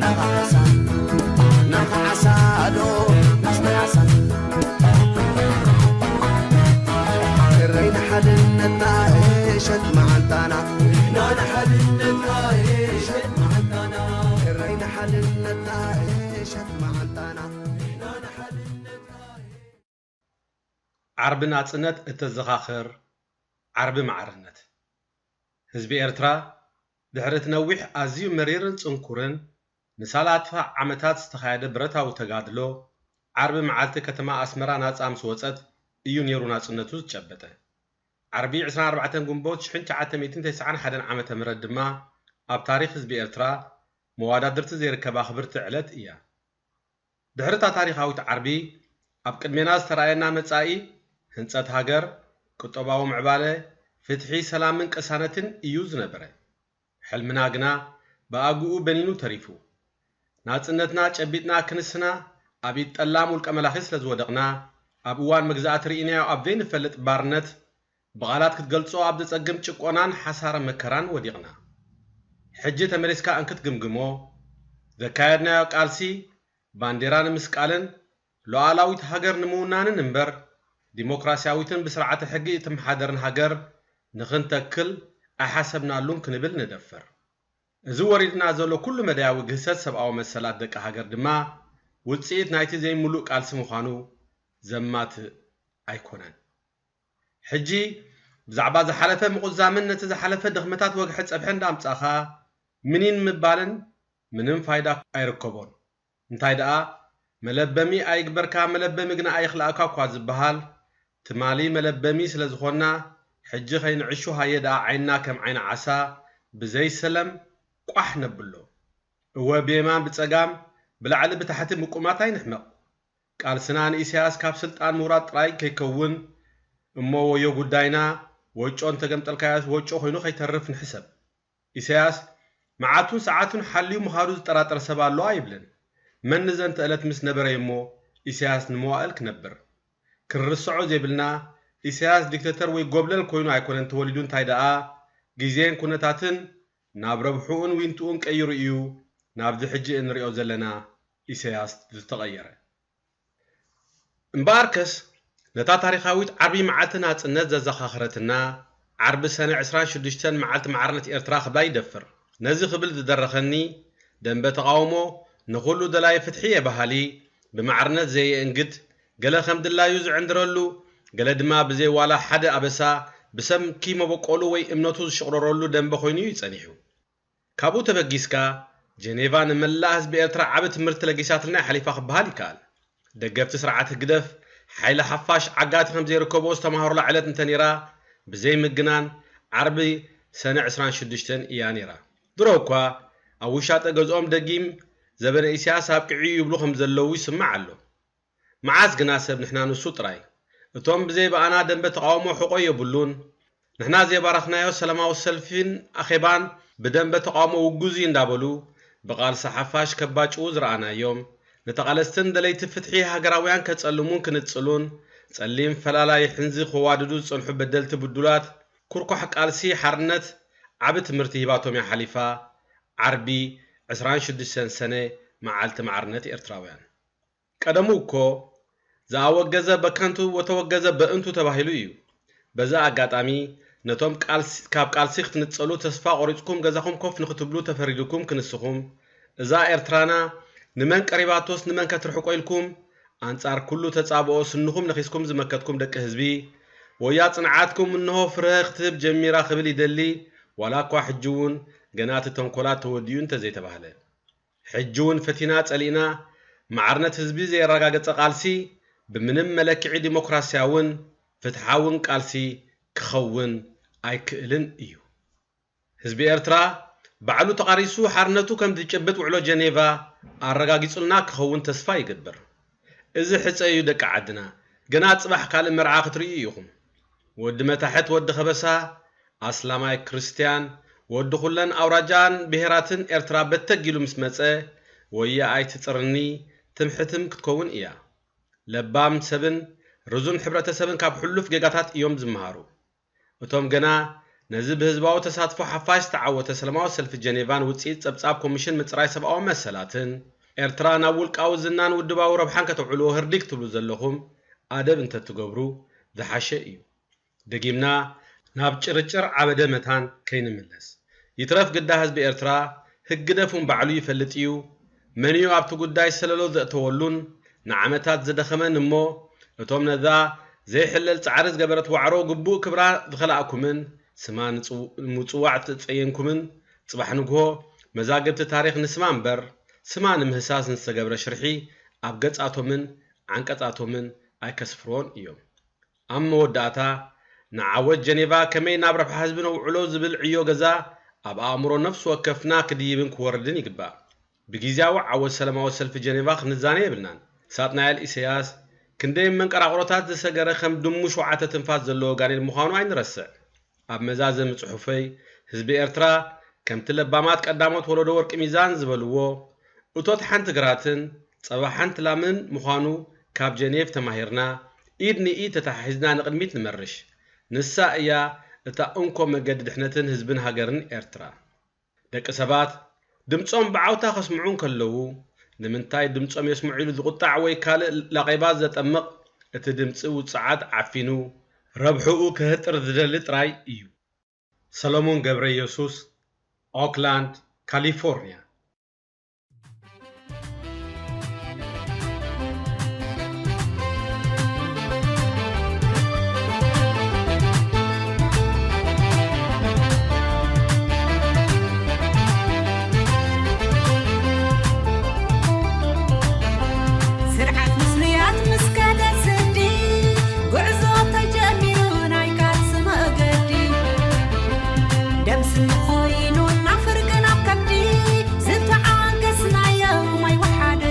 ናኻ ዓሳ፣ ናኻ ዓሳ ዶ፣ ናኻ ዓሳ። እረይ ንሓድነትና፣ እሸት መዓንጣና። ንሕና ንሓድነትና፣ እሸት መዓንጣና። እረይ ንሓድነትና፣ እሸት መዓንጣና። ንሕና ንሓድነትና። ዓርቢ ናጽነት እተዘኻኽር፣ ዓርቢ ማዕርነት። ህዝቢ ኤርትራ ድሕሪ እቲ ነዊሕ ኣዝዩ መሪርን ጽንኩርን ንሳላታ ዓመታት ዝተኻየደ ብረታዊ ተጋድሎ፣ ዓርቢ መዓልቲ ከተማ ኣስመራ ናጻ ምስ ወጸት እዩ ነይሩ ናጽነቱ ዝጨበጠ። ዓርቢ ዕስራን ኣርባዕተን ግንቦት ሽሕን ትሽዓተ ሚእትን ተስዓን ሓደን ዓመተ ምህረት ድማ ኣብ ታሪኽ ህዝቢ ኤርትራ መዋዳድርቲ ዘይርከባ ክብርቲ ዕለት እያ። ድሕሪ እታ ታሪኻዊት ዓርቢ፣ ኣብ ቅድሜና ዝተራእየና መጻኢ፣ ህንጸት ሃገር፣ ቁጠባዊ ምዕባለ፣ ፍትሒ፣ ሰላምን ቅሳነትን እዩ ዝነበረ። ሕልምና ግና ብኣግኡ በኒኑ ተሪፉ። ናጽነትና ጨቢጥና ክንስና፣ ኣብ ኢድ ጠላም ውልቀ መላኺ ስለ ዝወደቕና፣ ኣብ እዋን መግዛእቲ ርኢናዮ ኣብ ዘይንፈልጥ ባርነት፣ ብቓላት ክትገልጾ ኣብ ዘጸግም ጭቆናን ሓሳረ መከራን ወዲቕና። ሕጂ ተመሊስካ እንክትግምግሞ፣ ዘካየድናዮ ቃልሲ ባንዴራ ንምስቃልን ሉዓላዊት ሃገር ንምውናንን እምበር፣ ዲሞክራስያዊትን ብስርዓተ ሕጊ እትመሓደርን ሃገር ንኽንተክል ኣይሓሰብናሉን ክንብል ንደፍር። እዚ ወሪድና ዘሎ ኩሉ መዳያዊ ግህሰት ሰብኣዊ መሰላት ደቂ ሃገር ድማ ውጽኢት ናይቲ ዘይምሉእ ቃልሲ ምዃኑ ዘማትእ ኣይኮነን። ሕጂ ብዛዕባ ዝሓለፈ ምቑዛምን ነቲ ዝሓለፈ ድኽመታት ወግሐ ጸብሐ እንዳምጻኻ ምኒን ምባልን ምንም ፋይዳ ኣይርከቦን። እንታይ ደኣ መለበሚ ኣይግበርካ መለበሚ ግና ኣይኽልኣካ እኳ ዝበሃል ትማሊ መለበሚ ስለ ዝኾንና ሕጂ ከይንዕሹ ሃየ ደኣ ዓይንና ከም ዓይኒ ዓሳ ብዘይ ሰለም ቋሕ ነብሎ። እወ ብየማን ብጸጋም ብላዕሊ ብታሕቲ ምቁማት ኣይንሕመቕ። ቃልስና ንኢሳያስ ካብ ስልጣን ምውራድ ጥራይ ከይከውን እሞ ወዮ ጉዳይና ወጮ እንተገምጠልካዮስ ወጮ ኮይኑ ከይተርፍ ንሕሰብ። ኢሳያስ መዓቱን ሰዓቱን ሓልዩ ምኻዱ ዝጠራጠር ሰብ ኣሎ ኣይብልን። መን ንዘንተ ዕለት ምስ ነበረ እሞ ኢሳያስ ንመዋእል ክነብር። ክንርስዖ ዘይብልና ኢሳያስ ዲክተተር ወይ ጎብለል ኮይኑ ኣይኮነን ተወሊዱ እንታይ ደኣ ግዜን ኩነታትን ናብ ረብሕኡን ዊንትኡን ቀይሩ እዩ ናብዚ ሕጂ እንሪኦ ዘለና ኢሳያስ ዝተቐየረ። እምበኣርከስ ነታ ታሪኻዊት ዓርቢ መዓልቲ ናጽነት ዘዘኻኽረትና ዓርቢ ሰነ ዕስራን ሽዱሽተን መዓልቲ ማዕርነት ኤርትራ ክብላ ይደፍር። ነዚ ክብል ዝደረኸኒ ደንበ ተቓውሞ ንኹሉ ደላይ ፍትሒ እየ በሃሊ ብማዕርነት ዘየእንግድ ገለ ከም ድላዩ ዝዕንድረሉ ገለ ድማ ብዘይ ዋላ ሓደ ኣበሳ ብሰንኪ መበቆሉ ወይ እምነቱ ዝሽቕረረሉ ደንበ ኮይኑ እዩ ጸኒሑ። ካብኡ ተበጊስካ ጀኔቫ ንመላእ ህዝቢ ኤርትራ ዓቢ ትምህርቲ ለጊሳትልና እያ ሓሊፋ ክበሃል ይከኣል። ደገፍቲ ስርዓት ህግደፍ ሓይሊ ሓፋሽ ዓጋቲ ከም ዘይርከቦ ዝተማሃሩላ ዕለት እንተ ነይራ ብዘይ ምግናን ዓርቢ ሰነ ዕስራን ሽዱሽተን እያ ነይራ። ድሮ እኳ ኣብ ውሻጠ ገዝኦም ደጊም ዘበነ ኢሳያስ ኣብቂዑ ይብሉ ከም ዘለዉ ይስማዕ ኣሎ። መዓስ ግና ሰብ ንሕና ንሱ ጥራይ። እቶም ብዘይ ብኣና ደንበ ተቓውሞ ሕቖ የብሉን። ንሕና ዘይባረኽናዮ ሰላማዊ ሰልፊን ኣኼባን ብደንበ ተቓውሞ ውጉዝ እዩ እንዳበሉ ብቓልሲ ሓፋሽ ከባጭዉ ዝረኣናዮም፣ ንተቓለስትን ደለይቲ ፍትሒ ሃገራውያን ከጸልሙን ክንጽሉን፣ ጸሊም ፈላላይ ሕንዚ ክዋድዱ ዝጸንሑ በደልቲ ብዱላት ኩርኳሕ ቃልሲ ሓርነት ዓቢ ትምህርቲ ሂባቶም እያ ሓሊፋ። ዓርቢ ዕስራን ሽዱሽተን ሰነ መዓልቲ ማዕርነት ኤርትራውያን። ቀደሙ እኮ ዘኣወገዘ በከንቱ ወተወገዘ በእንቱ ተባሂሉ እዩ። በዚ ኣጋጣሚ ነቶም ቃልሲ- ካብ ቃልሲ ክትንጸሉ ተስፋ ቆሪጽኩም ገዛኹም ኮፍ ንክትብሉ ተፈሪድኩም ክንስኹም እዛ ኤርትራና ንመን ቀሪባቶስ ንመን ከትርሕቆ ኢልኩም ኣንጻር ኩሉ ተጻብኦ ስንኹም ነኺስኩም ዝመከትኩም ደቂ ህዝቢ ወያ ጽንዓትኩም እንሆ ፍረ ክትህብ ጀሚራ ክብል ይደሊ ዋላ እኳ ሕጂ እውን ገና እቲ ተንኮላት ተወዲኡ እንተዘይተባህለ። ሕጂ እውን ፈቲና ጸሊእና ማዕርነት ህዝቢ ዘየረጋገጸ ቃልሲ ብምንም መለክዒ ዲሞክራስያውን ፍትሓውን ቃልሲ ክኸውን ኣይክእልን እዩ። ህዝቢ ኤርትራ ባዕሉ ተቓሪሱ ሓርነቱ ከም ዝጭብጥ ውዕሎ ጀኔቫ ኣረጋጊጹልና ክኸውን ተስፋ ይገብር። እዚ ሕጸ እዩ ደቂ ዓድና። ገና ጽባሕ ካልእ መርዓ ክትርእዩ ኢኹም። ወዲ መታሕት ወዲ ከበሳ ኣስላማይ ክርስትያን ወዲ ኩለን ኣውራጃን ብሄራትን ኤርትራ በተግ ኢሉ ምስ መጸ ወየ ኣይትጽርኒ ትም ሕትም ክትከውን እያ። ለባም ሰብን ርዙን ሕብረተሰብን ካብ ሕሉፍ ጌጋታት እዮም ዝመሃሩ። እቶም ገና ነዚ ብህዝባዊ ተሳትፎ ሓፋሽ ዝተዓወተ ሰላማዊ ሰልፊ ጀኔቫን ውጽኢት ጸብጻብ ኮሚሽን ምጽራይ ሰብኣዊ መሰላትን ኤርትራ ናብ ውልቃዊ ዝናን ውድባዊ ረብሓን ከተውዕልዎ ህርዲግ ትብሉ ዘለኹም ኣደብ እንተትገብሩ ዝሓሸ እዩ። ደጊምና ናብ ጭርጭር ዓበደ መታን ከይንምለስ። ይትረፍ ግዳ ህዝቢ ኤርትራ ህግደፍ እውን ባዕሉ ይፈልጥ እዩ። መን እዩ ኣብቲ ጉዳይ ሰለሎ ዘእተወሉን ንዓመታት ዝደኸመን እሞ እቶም ነዛ ዘይሕለል ጻዕሪ ዝገበረት ዋዕሮ ግቡእ ክብራ ዝኸላእኩምን ስማ ንጽው- ንምጽዋዕ ዝተጸየንኩምን ጽባሕ ንግሆ መዛግብቲ ታሪኽ ንስማ እምበር ስማ ንምህሳስ ንዝተገብረ ሽርሒ ኣብ ገጻቶምን ዓንቀጻቶምን ኣይከስፍርዎን እዮም። ኣብ መወዳእታ ንዓወት ጀኔቫ ከመይ ናብ ረብሓ ህዝቢ ነውዕሎ ዝብል ዕዮ ገዛ ኣብ ኣእምሮ ነፍሲ ወከፍና ክድይብን ክወርድን ይግባእ። ብግዝያዊ ዓወት ሰላማዊ ሰልፊ ጀኔቫ ክንዛነ የብልናን። ሳጥናኤል ኢሳያስ ክንደይ መንቀራቕሮታት ዝሰገረ ከም ድሙ ሸውዓተ ትንፋስ ዘለዎ ጋኔል ምዃኑ ኣይንረስዕ። ኣብ መዛዘሚ ጽሑፈይ ህዝቢ ኤርትራ ከምቲ ለባማት ቀዳሞት ወለዶ ወርቂ ሚዛን ዝበልዎ እቶት ሓንቲ ግራትን ጸባ ሓንቲ ላምን ምዃኑ ካብ ጀኔቭ ተማሂርና ኢድ ንኢድ ተተሓሒዝና ንቕድሚት ንመርሽ። ንሳ እያ እታ እንኮ መገዲ ድሕነትን ህዝብን ሃገርን ኤርትራ። ደቂ ሰባት ድምጾም ብዓውታ ከስምዑ እንከለዉ ንምንታይ ድምጾም የስምዑ ኢሉ ዝቑጣዕ ወይ ካልእ ላቒባ ዘጠምቕ፣ እቲ ድምጺ ውጽዓት ዓፊኑ ረብሕኡ ከህጥር ዝደሊ ጥራይ እዩ። ሰሎሞን ገብረየሱስ፣ ኦክላንድ፣ ካሊፎርኒያ። ስርዓት ምስሉያት ምስ ከደ ስዲ፣ ጉዕዞ ተጀሚሩ ናይ ቃልሲ መገዲ። ደም ስኒ ኮይኑ ናብ ፍርቂ ናብ ከብዲ፣ ዝተዓገስናዮ ማይ ወሓደ።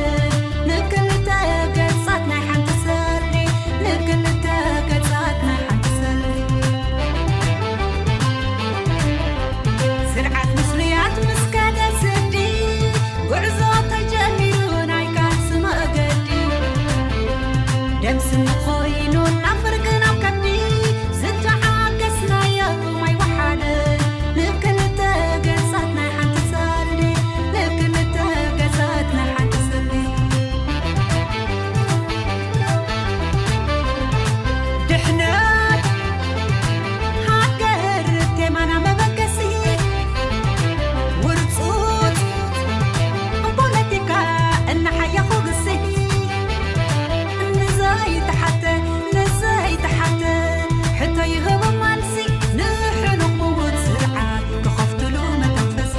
ንክልተ ገጻት ናይ ሓንቲ ሰልዲ፣ ንክልተ ገጻት ናይ ሓንቲ ሰልዲ። ስርዓት ምስሉያት ምስ ከደ ስዲ፣ ጉዕዞ ተጀሚሩ ናይ ቃልሲ መገዲ። ደም ስኒ ኮይኑ ናብ ፍርቂ ናብ ከብዲ፣ ዝተዓገስናዮ ማይ ወሓደ። ንክልተ ገጻት ናይ ሓንቲ ሰልዲ፣ ንክልተ ገጻት ናይ ሓንቲ ሰልዲ። ድሕነት ሃገር ቴማና መበገሲ፣ ውርጹጽ ፖለቲካ እናሓየኹ ግሲ። ንዘይተሓተ፣ ንዘይተሓተ ሕቶ ይህቦም መልሲ፣ ንሕሉቕ ምዉት ስርዓት ክኸፍትሉ መተንፈሲ።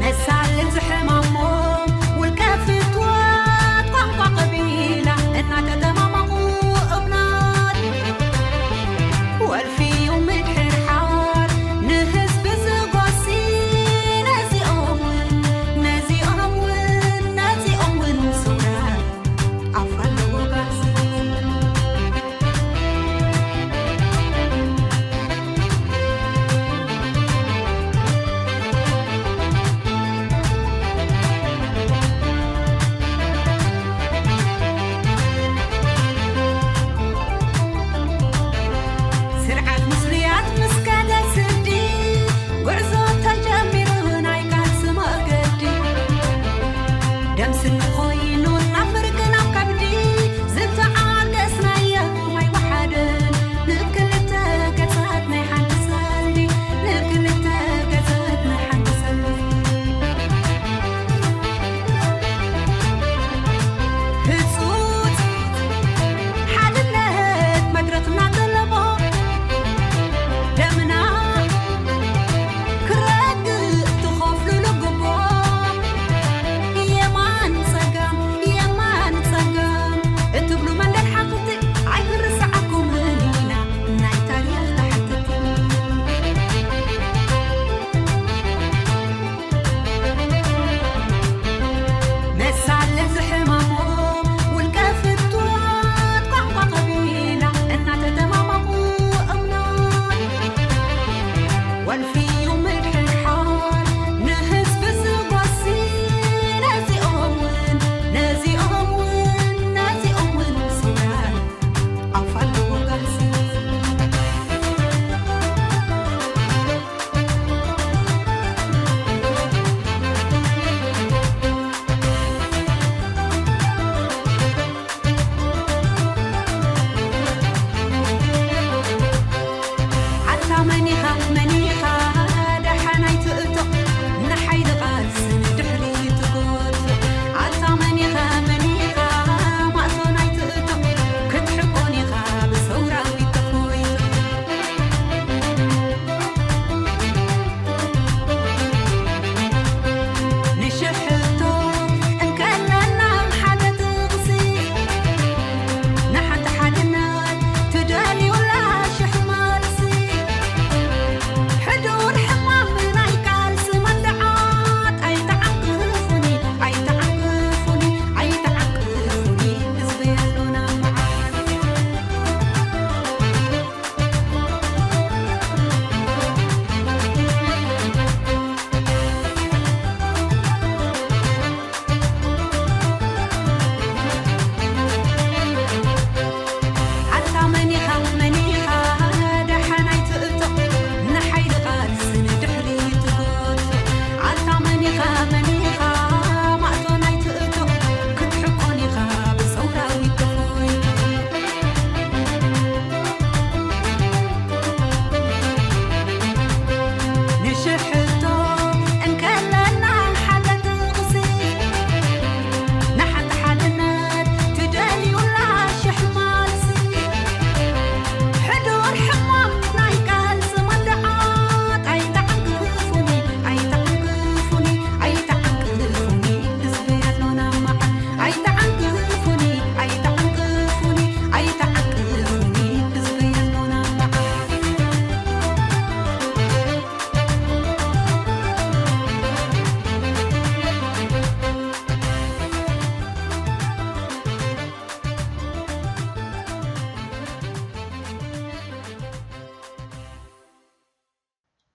መሳልን ዝሕማሞም ውልቀ ፍትወት ቋንቋ ቀቢላ እናተተማመቑ እምነት ወልፊ እዩ ምድሕርሓር ንህዝቢ ዝጎሲ። ነዚኦም እውን፣ ነዚኦም እውን፣ ነዚኦም እውን ስውራት ኣፍ ኣለዎ ጋሲ። ስርዓት ምስሉያት ምስ ከደ ስዲ፣ ጉዕዞ ተጀሚሩ ናይ ቃልሲ መገዲ። ደም ስኒ ኮይኑ ናብ ፍርቂ ናብ ከብዲ፣ ዝተዓገስናዮ ማይ ወሓደ። ንክልተ ገጻት ናይ ሓንቲ ሰልዲ፣ ንክልተ ገጻት ናይ ሓንቲ ሰልዲ። ህጹጽ ሓድነት መድረኽ እናጠለቦ፣ ደምና ክረግእ ትኸፍልሉ ግቦ። የማን ጸጋም፣ የማን ጸጋም እትብሉ መንደር ሓቕቲ ኣይክንርስዓኩምን ኢና፣ ናይ ታሪኽ ተሓተቲ። መሳሊ ዝሕማሞም ውልቀ ፍትወት ቋንቋ ቀቢላ እናተተማመቑ እምነት ወልፊ እዩ ምድሕርሓር ንህዝቢ ዝጎሲ። ነዚኦም እውን፣ ነዚኦም እውን፣ ነዚኦም እውን ስውራት ኣፍ ኣለዎ ጋሲ። ኣታ መን ኢኻ፣ መን ኢኻ ደሓን ኣይትእቶ፣ ንሓይሊ ቃልሲ ንድሕሪት ትጎቶ። ኣታ መን ኢኻ፣ መን ኢኻ ማእቶ ናይ ትእቶ፣ ክትሕቆን ኢኻ ብሰውራዊት ተፎይቶ። ንሽሕ ሕቶ እንከለና ሓደ ጥቕሲ፣ ንሓንቲ ሓድነት ትደልዩላ ሽሕ መልሲ።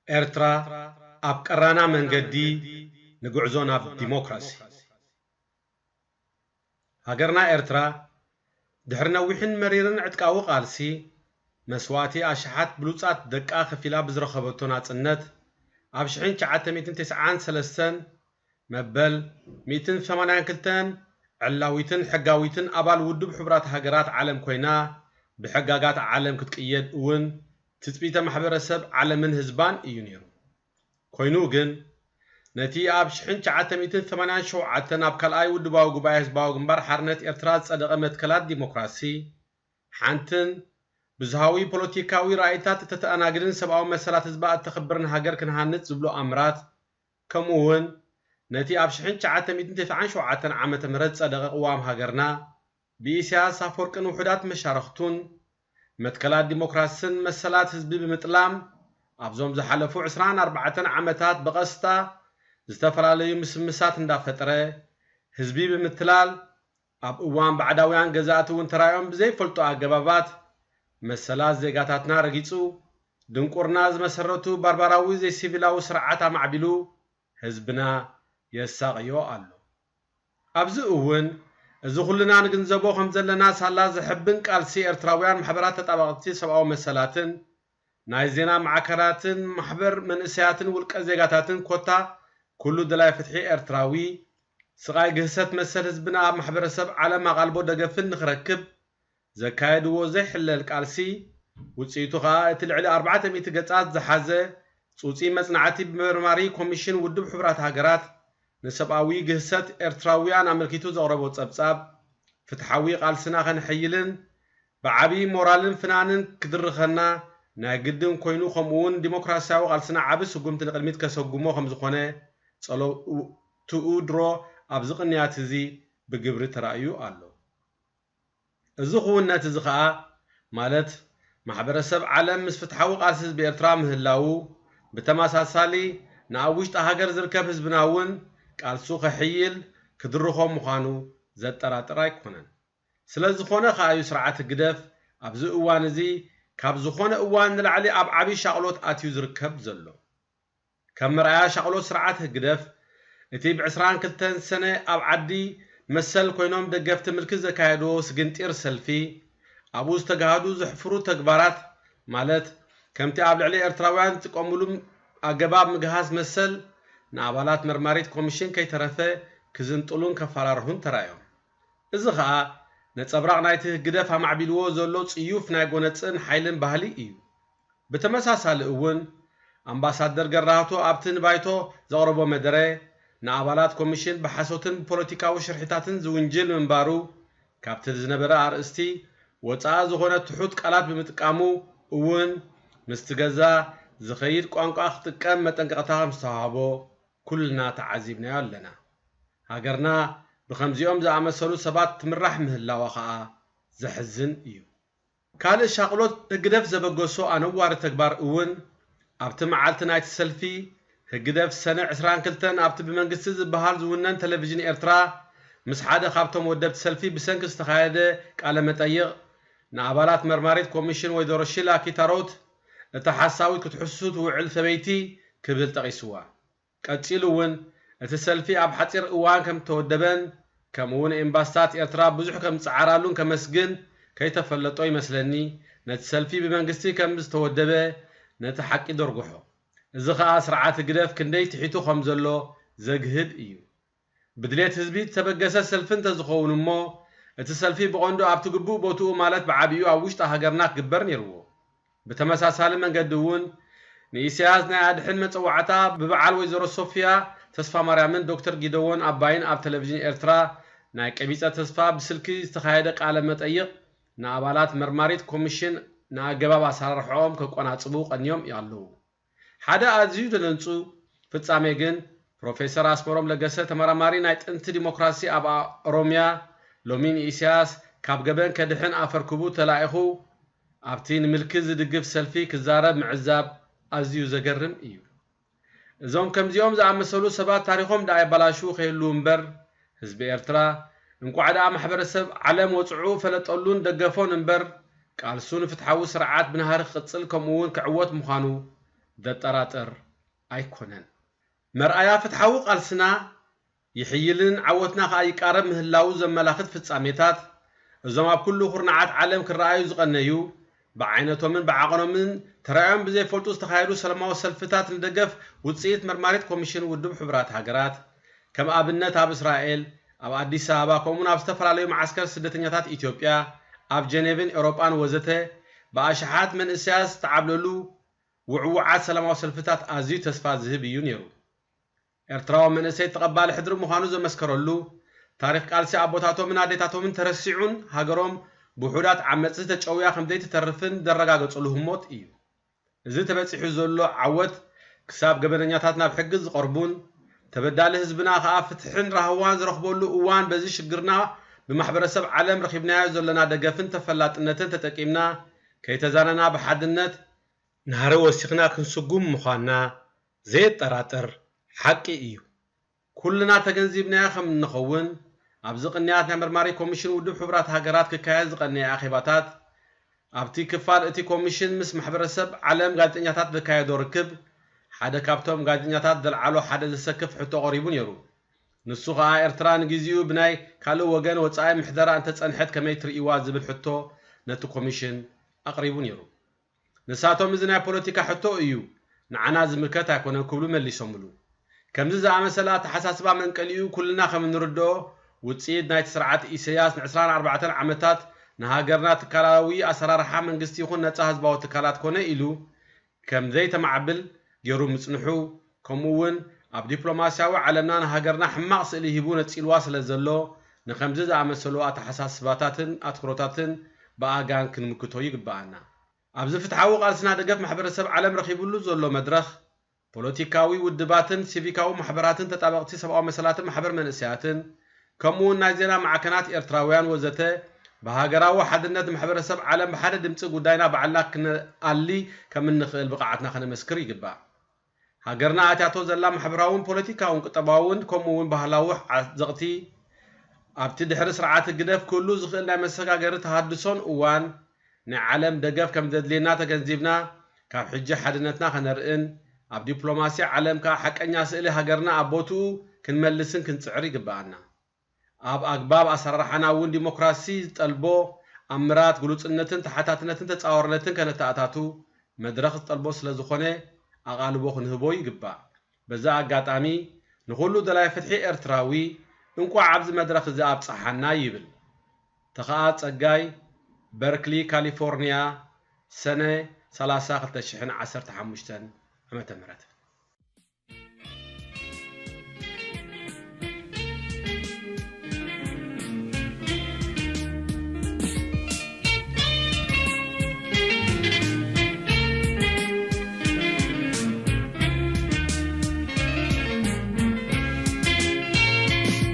ኤርትራ ኣብ ቀራና መንገዲ ንጉዕዞ ናብ ዲሞክራሲ። ሃገርና ኤርትራ ድሕሪ ነዊሕን መሪርን ዕጥቃዊ ቃልሲ፣ መስዋእቲ ኣሽሓት ብሉጻት ደቃ ከፊላ ብዝረኸበቶ ናጽነት፣ ኣብ ሽሕን ትሽዓተ ሚእትን ተስዓን ሰለስተን መበል ሚእትን ሰማንያን ክልተን ዕላዊትን ሕጋዊትን ኣባል ውድብ ሕቡራት ሃገራት ዓለም ኮይና፣ ብሕጋጋት ዓለም ክትቅየድ እውን ትጽቢተ ማሕበረሰብ ዓለምን ህዝባን እዩ ነይሩ። ኮይኑ ግን፣ ነቲ ኣብ ሽሕን ትሽዓተ ሚእትን ሰማንያን ሸውዓተን ኣብ ካልኣይ ውድባዊ ጉባኤ ህዝባዊ ግንባር ሓርነት ኤርትራ ዝጸደቐ መትከላት ዲሞክራሲ፣ ሓንትን ብዝሃዊ ፖለቲካዊ ራእይታት እተተኣናግድን ሰብኣዊ መሰላት ህዝባ እተኽብርን ሃገር ክንሃንጽ ዝብሉ ኣምራት፣ ከምኡ እውን ነቲ ኣብ ሽሕን ትሽዓተ ሚእትን ተስዓን ሸውዓተን ዓመተ ምህረት ዝጸደቐ ቅዋም ሃገርና፣ ብኢሳያስ ኣፈወርቅን ውሑዳት መሻርኽቱን መትከላት ዲሞክራስን መሰላት ህዝቢ ብምጥላም፣ ኣብዞም ዝሓለፉ ዕስራን ኣርባዕተን ዓመታት ብቐስታ ዝተፈላለዩ ምስምሳት እንዳፈጠረ፣ ህዝቢ ብምትላል፣ ኣብ እዋን ባዕዳውያን ገዛእቲ እውን ተራእዮም ብዘይፈልጦ ኣገባባት መሰላት ዜጋታትና ረጊጹ፣ ድንቁርና ዝመሰረቱ ባርባራዊ ዘይሲቪላዊ ስርዓት ኣማዕቢሉ ህዝብና የሳቕዮ ኣሎ። ኣብዚ እውን እዚ ኩልና ንግንዘቦ ከም ዘለና ሳላ ዘሕብን ቃልሲ ኤርትራውያን ማሕበራት ተጣባቕቲ ሰብኣዊ መሰላትን ናይ ዜና ማዕከናትን ማሕበር መንእሰያትን ውልቀ ዜጋታትን ኮታ ኩሉ ደላይ ፍትሒ ኤርትራዊ ስቓይ ግህሰት መሰል ህዝብና ኣብ ማሕበረሰብ ዓለም ኣቓልቦ ደገፍን ንኽረክብ ዘካየድዎ ዘይሕለል ቃልሲ፣ ውጽኢቱ ኸኣ እቲ ልዕሊ ኣርባዕተ ሚእቲ ገጻት ዝሓዘ ጽውጺ መጽናዕቲ ብመርማሪ ኮሚሽን ውድብ ሕቡራት ሃገራት ንሰብኣዊ ግህሰት ኤርትራውያን ኣመልኪቱ ዘቕረቦ ጸብጻብ፣ ፍትሓዊ ቃልስና ከነሐይልን ብዓቢ ሞራልን ፍናንን ክድርኸና ናይ ግድን ኮይኑ፣ ከምኡውን ዲሞክራስያዊ ቃልስና ዓቢ ስጉምቲ ንቕድሚት ከሰጉሞ ከም ዝኾነ ጸሎትኡ ድሮ ኣብዚ ቅንያት እዚ ብግብሪ ተራእዩ ኣሎ። እዚ ክውንነት እዚ ኸኣ፣ ማለት ማሕበረሰብ ዓለም ምስ ፍትሓዊ ቃልሲ ህዝቢ ኤርትራ ምህላዉ፣ ብተመሳሳሊ ንኣብ ውሽጢ ሃገር ዝርከብ ህዝብና እውን ቃልሱ ከሕይል ክድርኾ ምዃኑ ዘጠራጥር ኣይኮነን። ስለ ዝኾነ ኸኣ እዩ ስርዓት ህግደፍ ኣብዚ እዋን እዚ ካብ ዝኾነ እዋን ንላዕሊ ኣብ ዓቢ ሻቕሎት ኣትዩ ዝርከብ ዘሎ። ከም መርኣያ ሻቕሎት ስርዓት ህግደፍ፣ እቲ ብ ዕስራን ክልተን ሰነ ኣብ ዓዲ መሰል ኮይኖም ደገፍቲ ምልኪ ዘካየድዎ ስግንጢር ሰልፊ፣ ኣብኡ ዝተጋህዱ ዘሕፍሩ ተግባራት፣ ማለት ከምቲ ኣብ ልዕሊ ኤርትራውያን ዝጥቀሙሉ ኣገባብ ምግሃስ መሰል፣ ንኣባላት መርማሪት ኮሚሽን ከይተረፈ ክዝንጥሉን ከፈራርሁን ተራእዮም። እዚ ኸኣ ነጸብራቕ ናይቲ ህግደፍ ኣማዕቢልዎ ዘሎ ጽዩፍ ናይ ጎነጽን ሓይልን ባህሊ እዩ። ብተመሳሳሊ እውን፣ ኣምባሳደር ገራህቱ ኣብቲ ንባይቶ ዘቕረቦ መደረ፣ ንኣባላት ኮሚሽን ብሓሶትን ብፖለቲካዊ ሽርሒታትን ዝውንጅል ምንባሩ፣ ካብቲ ዝነበረ ኣርእስቲ ወጻኢ ዝኾነ ትሑት ቃላት ብምጥቃሙ እውን፣ ምስቲ ገዛ ዝኸይድ ቋንቋ ክጥቀም መጠንቀቕታ ከም ዝተዋህቦ ኩልና ተዓዚብናዮ ኣለና። ሃገርና ብኸምዚኦም ዝኣመሰሉ ሰባት ትምራሕ ምህላዋ ኸኣ ዘሕዝን እዩ። ካልእ ሻቕሎት ህግደፍ ዘበገሶ ኣነዋሪ ተግባር እውን፣ ኣብቲ መዓልቲ ናይቲ ሰልፊ፣ ህግደፍ ሰነ ዕስራን ክልተን ኣብቲ ብመንግስቲ ዝበሃል ዝውነን ቴሌቪዥን ኤርትራ፣ ምስ ሓደ ካብቶም ወደብቲ ሰልፊ ብሰንኪ ዝተኻየደ ቃለ መጠይቕ፣ ንኣባላት መርማሪት ኮሚሽን ወይዘሮ ሺላ ኪታሮት፣ "እታ ሓሳዊት ክትሕሱ ትውዕል ሰበይቲ" ክብል ጠቒስዋ። ቀጺሉ እውን፣ እቲ ሰልፊ ኣብ ሓጺር እዋን ከም እተወደበን፣ ከምኡውን ኤምባስታት ኤርትራ ብዙሕ ከም ዝጸዓራሉን ከመስግን ከይተፈለጦ ይመስለኒ፣ ነቲ ሰልፊ ብመንግስቲ ከም ዝተወደበ ነቲ ሓቂ ደርጉሖ። እዚ ኸኣ ስርዓት ህግደፍ ክንደይ ትሒቱ ከም ዘሎ ዘግህድ እዩ። ብድሌት ህዝቢ ዝተበገሰ ሰልፊ እንተዝኸውን እሞ፣ እቲ ሰልፊ ብቐንዱ ኣብቲ ግቡእ ቦትኡ፣ ማለት ብዓቢኡ ኣብ ውሽጢ ሃገርና ክግበር ነይርዎ። ብተመሳሳሊ መንገዲ እውን፣ ንኢሳያስ ናይ ኣድሕን መጸዋዕታ ብበዓል ወይዘሮ ሶፍያ ተስፋማርያምን ዶክተር ጊደዎን ኣባይን ኣብ ቴሌቪዥን ኤርትራ ናይ ቀቢጸ ተስፋ ብስልኪ ዝተኻየደ ቃለ መጠይቕ፣ ንኣባላት መርማሪት ኮሚሽን ንኣገባብ ኣሰራርሕኦም ከቆናጽቡ ቀንዮም ኣለዉ። ሓደ ኣዝዩ ዘደንጹ ፍጻሜ ግን፣ ፕሮፌሰር ኣስመሮም ለገሰ፣ ተመራማሪ ናይ ጥንቲ ዲሞክራሲ ኣብ ኦሮምያ፣ ሎሚ ንኢሳያስ ካብ ገበን ከድሕን ኣፈርክቡ ተላኢኹ፣ ኣብቲ ንምልኪ ዝድግፍ ሰልፊ ክዛረብ ምዕዛብ ኣዝዩ ዘገርም እዩ። እዞም ከምዚኦም ዝኣመሰሉ ሰባት ታሪኾም ደኣ የበላሽዉ ከይህልዉ እምበር፣ ህዝቢ ኤርትራ እንቋዕ ደኣ ማሕበረሰብ ዓለም ወጽዑ ፈለጠሉን ደገፎን እምበር፣ ቃልሱ ንፍትሓዊ ስርዓት ብናህሪ ክቕጽል ከምኡ እውን ክዕወት ምዃኑ ዘጠራጥር ኣይኮነን። መርኣያ ፍትሓዊ ቃልስና ይሕይልን ዓወትና ከኣ ይቃረብ ምህላዉ ዘመላኽት ፍጻሜታት፣ እዞም ኣብ ኩሉ ኩርናዓት ዓለም ክረኣዩ ዝቐነዩ፣ ብዓይነቶምን ብዓቐኖምን ተራእዮም ብዘይፈልጡ ዝተኻየዱ ሰላማዊ ሰልፍታት ንደገፍ ውጽኢት መርማሪት ኮሚሽን ውድብ ሕቡራት ሃገራት፣ ከም ኣብነት ኣብ እስራኤል፣ ኣብ ኣዲስ ኣበባ፣ ከምኡውን ኣብ ዝተፈላለዩ መዓስከር ስደተኛታት ኢትዮጵያ፣ ኣብ ጀኔቭን ኤውሮጳን ወዘተ፣ ብኣሽሓት መንእሰያት ዝተዓብለሉ ውዕዉዓት ሰላማዊ ሰልፍታት ኣዝዩ ተስፋ ዝህብ እዩ ነይሩ። ኤርትራዊ መንእሰይ ተቐባሊ ሕድሪ ምዃኑ ዘመስከረሉ፣ ታሪኽ ቃልሲ ኣቦታቶምን ኣዴታቶምን ተረሲዑን ሃገሮም ብውሑዳት ዓመጽቲ ተጨውያ ከም ዘይትተርፍን ዘረጋገጹሉ ህሞት እዩ። እዚ ተበጺሑ ዘሎ ዓወት፣ ክሳብ ገበነኛታት ናብ ሕጊ ዝቐርቡን፣ ተበዳሊ ህዝብና ከኣ ፍትሕን ራህዋን ዝረኽበሉ እዋን፣ በዚ ሽግርና ብማሕበረሰብ ዓለም ረኺብናዮ ዘለና ደገፍን ተፈላጥነትን ተጠቂምና፣ ከይተዛነና ብሓድነት ናህሪ ወሲኽና ክንስጉም ምዃንና ዘየጠራጥር ሓቂ እዩ። ኩልና ተገንዚብናዮ ከም እንኸውን፣ ኣብዚ ቅንያት ናይ መርማሪ ኮሚሽን ውድብ ሕቡራት ሃገራት ክካየድ ዝቐነየ ኣኼባታት፣ ኣብቲ ክፋል እቲ ኮሚሽን ምስ ማሕበረሰብ ዓለም ጋዜጠኛታት ዘካየዶ ርክብ፣ ሓደ ካብቶም ጋዜጠኛታት ዘልዓሎ ሓደ ዘሰክፍ ሕቶ ቀሪቡ ነይሩ። ንሱ ኸኣ ኤርትራ ንግዜኡ ብናይ ካልእ ወገን ወጻኢ ምሕደራ እንተጸንሐት ከመይ ትርእይዋ ዝብል ሕቶ ነቲ ኮሚሽን ኣቕሪቡ ነይሩ። ንሳቶም እዚ ናይ ፖለቲካ ሕቶ እዩ፣ ንዓና ዝምልከት ኣይኮነን ክብሉ መሊሶምሉ። ከምዚ ዝኣመሰለ ኣተሓሳስባ መንቀሊኡ ኩልና ከም እንርድኦ ውጽኢት ናይቲ ስርዓት ኢሰያስ ን ዕስራን ኣርባዕተን ዓመታት ንሃገርና ትካላዊ ኣሰራርሓ መንግስቲ ይኹን ነጻ ህዝባዊ ትካላት ኮነ ኢሉ ከም ዘይተማዕብል ገይሩ ምጽንሑ፣ ከምኡ እውን ኣብ ዲፕሎማስያዊ ዓለምና ንሃገርና ሕማቕ ስእሊ ሂቡ ነጺልዋ ስለ ዘሎ ንከምዚ ዝኣመሰሉ ኣተሓሳስባታትን ኣትኩሮታትን ብኣጋን ክንምክቶ ይግብኣና። ኣብዚ ፍትሓዊ ቃልስና ደገፍ ማሕበረሰብ ዓለም ረኺብሉ ዘሎ መድረኽ፣ ፖለቲካዊ ውድባትን ሲቪካዊ ማሕበራትን ተጣበቕቲ ሰብኣዊ መሰላትን ማሕበር መንእሰያትን፣ ከምኡውን ናይ ዜና ማዕከናት ኤርትራውያን ወዘተ፣ ብሃገራዊ ሓድነት ማሕበረሰብ ዓለም ብሓደ ድምጺ ጉዳይና ባዕልና ክነኣሊ ከም እንኽእል ብቕዓትና ከነመስክር ይግባእ። ሃገርና ኣትያቶ ዘላ ማሕበራውን ፖለቲካውን ቁጠባውን ከምኡውን ባህላዊ ዓዘቕቲ ኣብቲ ድሕሪ ስርዓት ህግደፍ ክህሉ ዝኽእል ናይ መሰጋገሪ ተሃድሶን እዋን ናይ ዓለም ደገፍ ከም ዘድልየና ተገንዚብና፣ ካብ ሕጂ ሓድነትና ከነርእን ኣብ ዲፕሎማሲ ዓለም ከኣ ሓቀኛ ስእሊ ሃገርና ኣብ ቦትኡ ክንመልስን ክንጽዕር ይግብኣና። ኣብ ኣግባብ ኣሰራርሓና እውን ዲሞክራሲ ዝጠልቦ ኣምራት ግሉጽነትን ተሓታትነትን ተጻዋርነትን ከነተኣታቱ መድረኽ ዝጠልቦ ስለ ዝኾነ ኣቓልቦ ክንህቦ ይግባእ። በዚ ኣጋጣሚ ንኹሉ ደላይ ፍትሒ ኤርትራዊ እንቋዕ ኣብዚ መድረኽ እዚ ኣብጽሓና ይብል። ተኸኣ ጸጋይ፣ በርክሊ ካሊፎርንያ፣ ሰነ ሰላሳ ክልተ ሽሕን ዓሰርተ ሓሙሽተን ዓመተ ምህረት።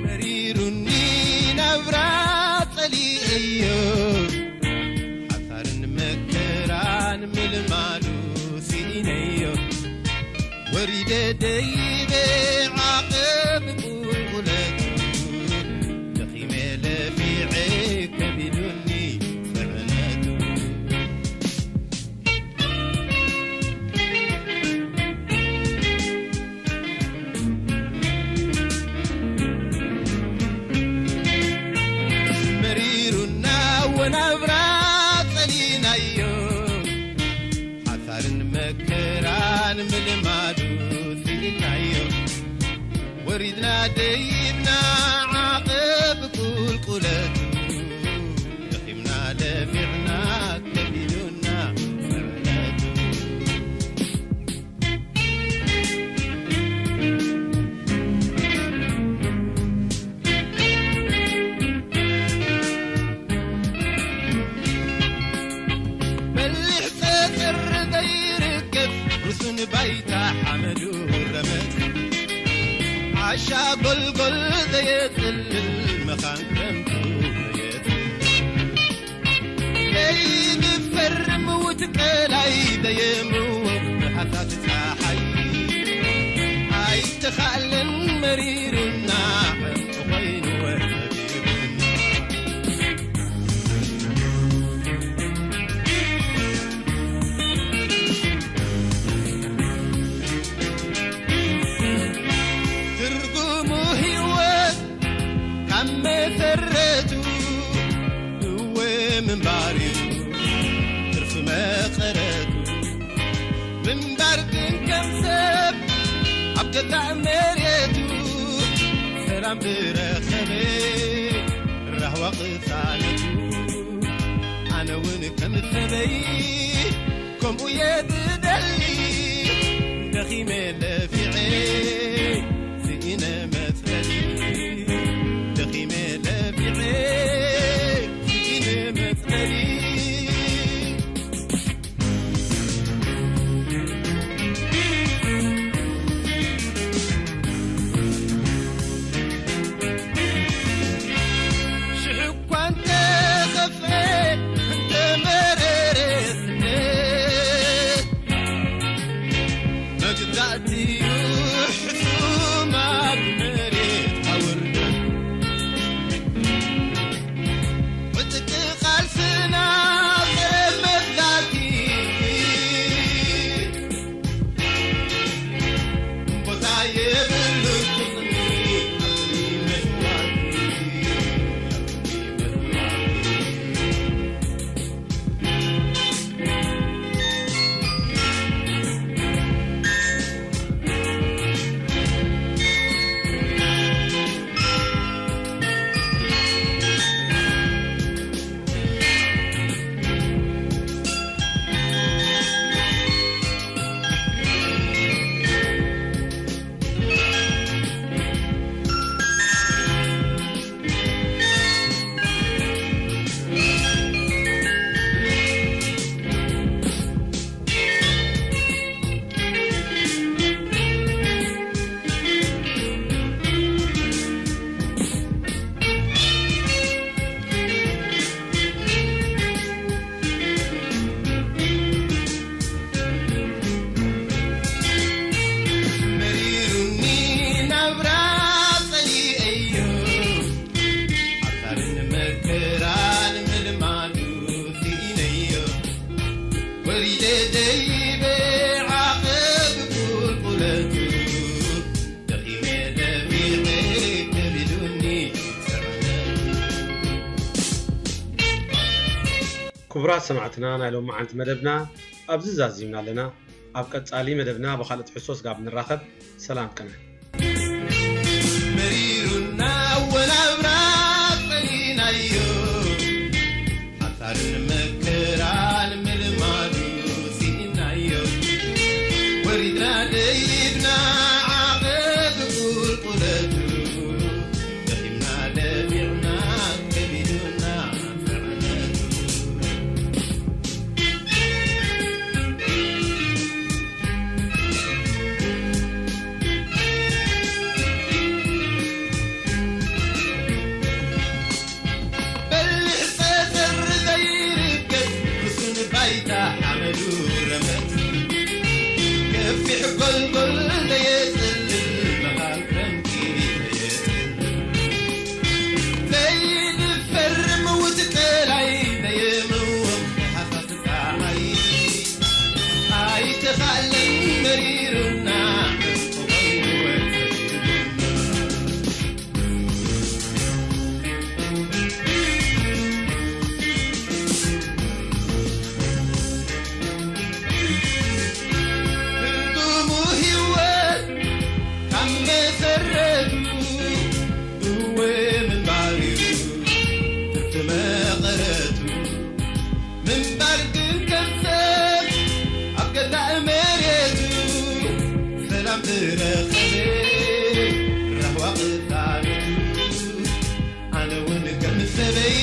መሪሩኒ ናብራ ጸሊኤዮ፣ ሓሳርን መከራን ምልማዱ ስኢነዮ። ወሪደ ደይበ ዓቐብ ቁልቁለቱ፣ ደኺመ ለፊዐ ከቢዱኒ ጽዕነቱ። መሪሩና ወናብራ ጸሊናዮ፣ ሓሳርን መከራን ምልማዱ ስኢናዮ። ወሪድና ደይብና ዓቐብ ቁልቁለቱ፣ ደኺምና ለፊዕና ከቢዱና ጽዕነቱ። በሊሕ ጸጸር ዘይርከብ ርሱን ባይታ ሓመዱ ረመጽ፣ ዓሻ ጎልጎል ዘየጽልል መኻን ክረምቱ ዘየጽልል፣ ዘይዝፈር ምዉት ቀላይ ዘየምውቕ ብርሃታት ጸሓይ ኣይተኻእለን መሪሩና ዕንቁ ኾይኑ ወጸቢቡና። እምበር ግን ከም ሰብ ኣብ ገዛእ መሬቱ ሰላም ዝረኸበ ራህዋ ቅሳነቱ፣ ኣነ እውን ከም ሰበይ ከምኡ እየ ዝደሊ። ደኺመ ለፊዐ ስኢነ መፅለሊ፣ ደኺመ ለፊዐ ስኢነ መፅለሊ። ሽሕ እኳ እንተኸፍአ እንተመረረ ስደት፣ መግዛእቲ እዩ ሕሱም ኣብ መሬት ኣውርደት። ዕጥቂ ቃልስና ጸረ መግዛእቲ፣ ቦታ የብሉን ጥቕሚ መስዋእቲ። መሪሩኒ ናብራ ጸሊኤዮ፣ ሓሳርን መከራን ምልማዱ ስኢነዮ። ወሪደ ደይበ ዓቐብ ቁልቁለቱ፣ ደኺመ ለፊዐ ከቢዱኒ ጽዕነቱ። ክቡራት ሰማዕትና፣ ናይ ሎሚ መዓልቲ መደብና ኣብዚ ዛዚምና ኣለና። ኣብ ቀጻሊ መደብና ብኻልእ ትሕዝቶ ስጋብ ንራኸብ፣ ሰላም ቅነ። መሪሩና ወናብራ ጸሊእናዮ፣ ሓሳርን መከራን ምልማዱ ስኢናዮ። ወሪድና ደይብና ዓቐብ ቁልቁለቱ፣ ደኺምና ደፊዕና ከቢዱና ጽዕነቱ። በሊሕ ጸጸር ዘይርገጽ ርሱን ባይታ ሓመዱ ረመጽ፣ ገፊሕ ጎልጎል ዘየጽልል መኻን ክረምቲ ዘየጽልል፣ ዘይድፈር ምውት ቀላይ ዘየምውቕ ሃሳስ ጸሓይ፣ ኣይተኻእለን መሪሩና፣ ዕንቁ ኮይኑ ወሰዱና። ትርጉሙ ህይወት ካብ መሰረቱ እወ ምንባር እዩ ትርፊ መቐረቱ። ምንባር ግን ከም ሰብ ኣብ ገዛእ መሬቱ ሰላም ዝረኸበ ራህዋ ቅሳነቱ። ኣነ እውን ከም ሰበይ